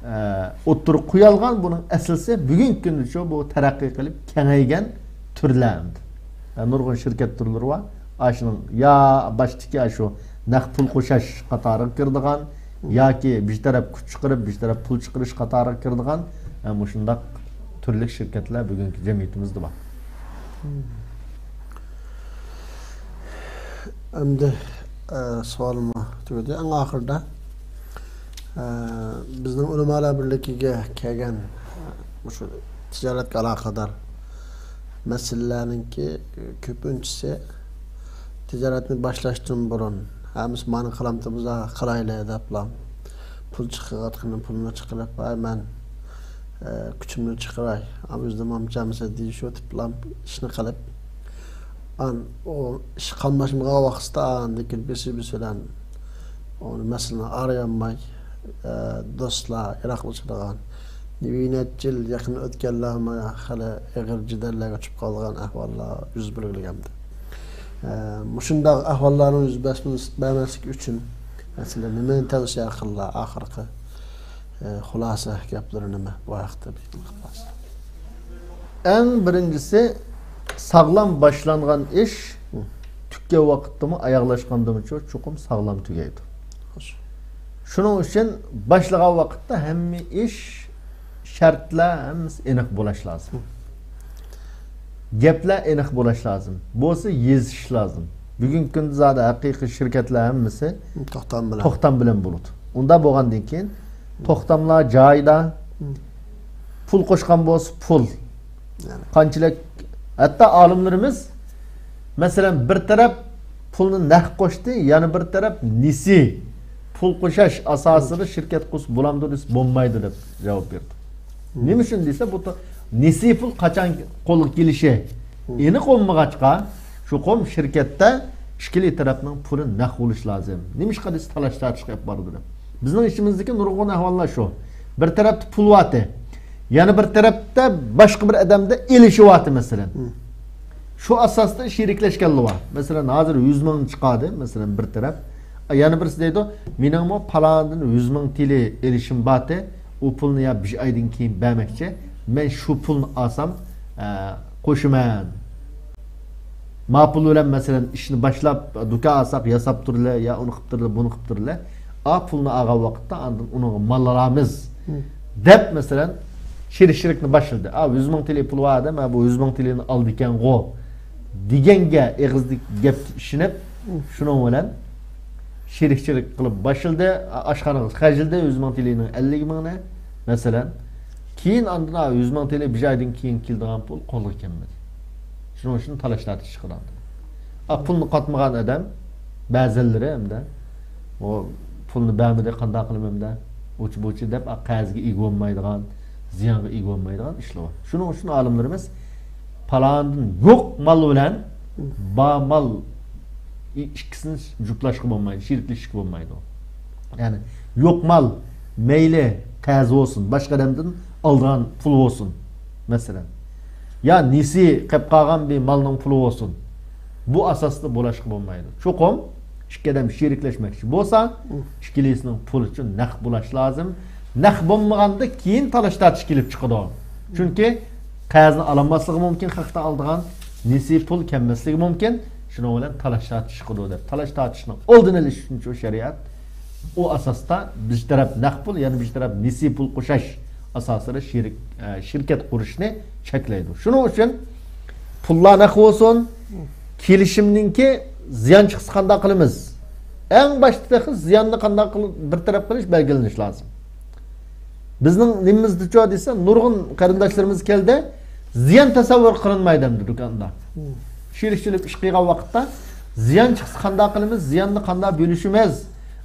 ئە، ئوتتۇرىغا قويۇلغان، بۇنىڭ ئەسلىسى بۈگۈنكى كۈندىچۇ بۇ تەرەققىي قىلىپ كېڭەيگەن تۈرلەر ئەمدى. ئە، نۇرغۇن شىركەت تۈرلىرى بار. ئاشۇنىڭ يا باشتىكى ئاشۇ نەق پۇل قوشاش قاتارىغا كىرىدىغان، ياكى بىر تەرەپ كۈچ چىقىرىپ، بىر تەرەپ پۇل چىقىرىش قاتارىغا كىرىدىغان، ئە، مۇشۇنداق تۈرلۈك شىركەتلەر بۈگۈنكى جەمئىيىتىمىزدە بار. ئەمدى، ئە، سوئالىممۇ تۈگىدى. ئەڭ ئاخىرىدا، ئە، بىزنىڭ ئۆلىمالار بىرلىكىگە كەلگەن، ئە، مۇشۇ تىجارەتكە ئالاقىدار مەسىلىلەرنىڭكى كۆپىنچىسى تىجارەتنى باشلاشتىن بۇرۇن ھەممىسى مانا قىلامتى بولسا قىلايلى دەپلا پۇل چىقىرىۋاتقىنى پۇلنى چىقىرىپ، ۋاي مەن، ئە، كۈچۈمنى چىقىراي، ئا، ئۆزىدىن مامچامسا دېيىشىۋېتىپلا ئىشنى قىلىپ، ئان ئۇ ئىش قاملاشمىغان ۋاقىتتا ئاندىن كېيىن بېسىپ بېسىپ بىلەن ئۇنى مەسىلىنى ئارىيالماي، ئە، دوستلار يىراقلىشىدىغان، نەچچە يىل يېقىن ئۆتكەنلەرمۇ خېلى ئېغىر جېدەللەرگە چۈشۈپ قالىدىغان ئەھۋاللار يۈز بەرگىلىگەندى. ئە، مۇشۇنداق ئەھۋاللارنىڭ يۈز بەرمەس-، بەرمەسلىكى ئۈچۈن، مەسىلەن، نېمىنى تەۋسىيە قىلىدۇ؟ ئاخىرقى، ئە، خۇلاسە گەپلىرى نېمە بۇ ھەقتە بىر خۇلاسە؟ ئەڭ بىرىنچىسى، ساغلام باشلانغان ئىش پۈتكەن ۋاقىتتىمۇ، ئاياغلاشقاندىمۇچۇ چوقۇم ساغلام تۈگەيدۇ. خوش. شۇنىڭ ئۈچۈن باشلىغان ۋاقىتتا ھەممە ئىش، شەرتلەر ھەممىسى ئېنىق بولاش لازىم. گەپلەر ئېنىق بولاش لازىم. بولسا يېزىش لازىم. بۈگۈنكى كۈندە زادى ھەقىقىي شىركەتلەر ھەممىسى توختام بىلەن، توختام بىلەن بولىدۇ. ئۇنداق بولغاندىن كېيىن توختاملار جايىدا، پۇل قوشقان بولسا پۇل. يەنى. قانچىلىك، ھەتتا ئالىملىرىمىز مەسىلەن، بىر تەرەپ پۇلنى نەق قوشتى، يەنە بىر تەرەپ نېسى پۇل قوشاش ئاساسىدا شىركەت قۇرسا بولامدۇ دېسە، بولمايدۇ دەپ جاۋاب بېرىدۇ. نېمە ئۈچۈن دېسە، بۇ تا-، نېسى پۇل قاچان قولغا كېلىشى ئېنىق بولمىغاچقا، چوقۇم شىركەتتە ئىككىلى تەرەپنىڭ پۇلى نەق بولۇشى لازىم. نېمىشقا دېسە، تالاش تارتىشقا ئېلىپ بارىدۇ دەپ. بىزنىڭ ئىچىمىزدىكى نۇرغۇن ئەھۋاللار شۇ. بىر تەرەپتە پۇل بارتى، يەنە بىر تەرەپتە باشقا بىر ئادەمدە ئېلىشى بارتى، مەسىلەن. شۇ ئاساستا شېرىكلەشكەنلەر بار. مەسىلەن، ھازىر يۈز مىڭنى چىقاردى، مەسىلەن، بىر تەرەپ. يەنە بىرسى دەيدۇ، مېنىڭمۇ پالانىدىن يۈز مىڭ تىلى ئېلىشىم بارتى، ئۇ پۇلنى يا بىر ئايدىن كېيىن بەرمەكچى، مەن شۇ پۇلنى ئالسام، ئە، قوشىمەن. ما پۇل بىلەن، مەسىلەن، ئىشنى باشلاپ، دۇكان ئالساق، ياساپ تۇرىلى، يا ئۇنى قىپ تۇرىلى، بۇنى قىپ تۇرىلى. ئا پۇلنى ئالغان ۋاقىتتا ئاندىن ئۇنىڭغا مال ئالىمىز، دەپ، مەسىلەن، شېرىك-شېرىكنى باشلىدى. ئا، يۈز مىڭ تىلى پۇل بار ئادەم، ئا، بۇ يۈز مىڭ تىلىنى ئالىدىكەنغۇ، دېگەنگە، ئېغىزدىكى گەپكە ئىشىنىپ، شۇنىڭ بىلەن شېرىك-شېرىك قىلىپ باشلىدى. ئا، ئاشخانىغا خەجلىدى، يۈز مىڭ تىلىنىڭ ئەللىك مىڭنى، مەسىلەن. كېيىن ئاندىن، ئا، يۈز مىڭ تىلى بىر ئايدىن كېيىن كېلىدىغان پۇل قولغا كەلمىدى. شۇنىڭ ئۈچۈن تالاش تارتىش چىقىدۇ ئاندىن. ئا، پۇلنى قاتمىغان ئادەم، بەزىلىرى ھەمدە، ئۇ پۇلنى بەرمىدى، قانداق قىلىمەن ئەمدى؟ ئۇچ بۇچ دەپ، ئا، قەرزگە ئىگە بولمايدىغان، زىيانغا ئىگە بولمايدىغان ئىشلار بار. شۇنىڭ ئۈچۈن ئالىملىرىمىز پالاندىن يوق مال بىلەن بار مال ئىككىسىنى جۈپلاشقا بولمايدۇ، شېرىكلىشىشكە بولمايدۇ. يەنى يوق مال، مەيلى قەرز بولسۇن، باشقا ئادەمدىن ئالىدىغان پۇل بولسۇن، مەسىلەن. يا نېسى قېلىپ قالغان بىر مالنىڭ پۇلى بولسۇن. بۇ ئاساستا بولاشقا بولمايدۇ. چوقۇم ئىككى ئادەم شېرىكلەشمەكچى بولسا، ئىككىلىسىنىڭ پۇلى ئۈچۈن نەق بولاش لازىم. نەق بولمىغاندا كېيىن تالاش تارتىش كېلىپ چىقىدۇ. چۈنكى قەرزنى ئالالماسلىقى مۇمكىن، خەقتە ئالىدىغان نېسى پۇل كەلمەسلىكى مۇمكىن. شۇنىڭ بىلەن تالاش تارتىش چىقىدۇ دەپ. تالاش تارتىشنىڭ ئالدىنى ئېلىش ئۈچۈن شۇ شەرىئەت ئۇ ئاساستا بىر تەرەپ نەق پۇل، يەنە بىر تەرەپ نېسى پۇل قوشاش ئاساسىدا شېرىك، ئە، شىركەت قۇرۇشنى چەكلەيدۇ. شۇنىڭ ئۈچۈن پۇللار نەق بولسۇن، كېلىشىمنىڭكى زىيان چىقسا قانداق قىلىمىز؟ ئەڭ باشتا تېخى زىياننى قانداق قىل-، بىر تەرەپ قىلىش بەلگىلىنىش لازىم. بىزنىڭ نېمىمىزدىچۇ دېسە، نۇرغۇن قېرىنداشلىرىمىز كەلدى، زىيان تەسەۋۋۇر قىلىنمايدۇ ئەمدى دۇكاندا. شېرىك-شېرىك ئىش قىلغان ۋاقىتتا زىيان چىقسا قانداق قىلىمىز، زىياننى قانداق بۆلۈشىمىز،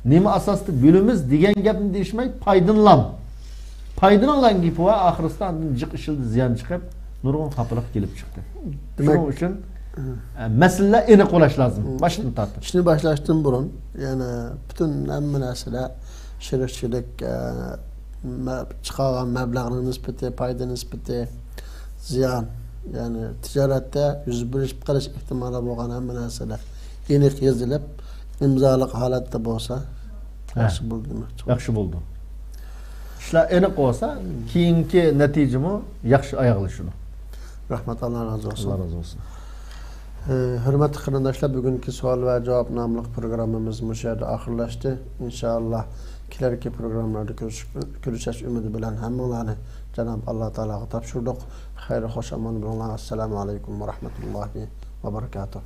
نېمە ئاساستا بۆلىمىز دېگەن گەپنى دېيىشمەي، پايدىلىنىڭلار. پايدىلىنىڭلار گېپى بار، ئاخىرسىدا ئاندىن جىق ئىشلىدى، زىيان چىقىپ، نۇرغۇن خاپىلىق كېلىپ چىقتى. دېمەك، شۇنىڭ ئۈچۈن، ئە، مەسىلىلەر ئېنىق بولاش لازىم، باشتىن تارتىپ. ئىشنى باشلاشتىن بۇرۇن، يەنى پۈتۈن ھەممە نەرسىلەر شېرىك-شېرىك، ئە، مە-، چىقارغان مەبلەغنىڭ نىسبىتى، پايدا نىسبىتى، زىيان، يەنى تىجارەتتە يۈز بېرىشىپ قېلىش ئېھتىمالى بولغان ھەممە نەرسىلەر ئېنىق يېزىلىپ، ئىمزالىق ھالەتتە بولسا، ھە، ياخشى بولىدۇ دېمەكچى. ياخشى بولىدۇ. ئىشلار ئېنىق بولسا، كېيىنكى نەتىجىمۇ ياخشى ئاياغلىشىدۇ. رەھمەت، ئاللا رازى بولسۇن. ئاللا رازى بولسۇن. ئى، ھۆرمەتلىك قېرىنداشلار، بۈگۈنكى سوئال ۋە جاۋاب ناملىق پروگراممىمىز مۇشۇ يەردە ئاخىرلاشتى. ئىنشائاللا، كېلەركى پروگراممىلاردا كۆرۈش-، كۆرۈشەش ئۈمىدى بىلەن ھەممىڭلارنى جاناب ئاللا تائالاغا تاپشۇردۇق. خەير، خوش ئامان بولۇڭلار. ئەسسالامۇ ئەلەيكۇم ۋە رەھمەتۇللاھى ۋە بەرىكاتۇھ.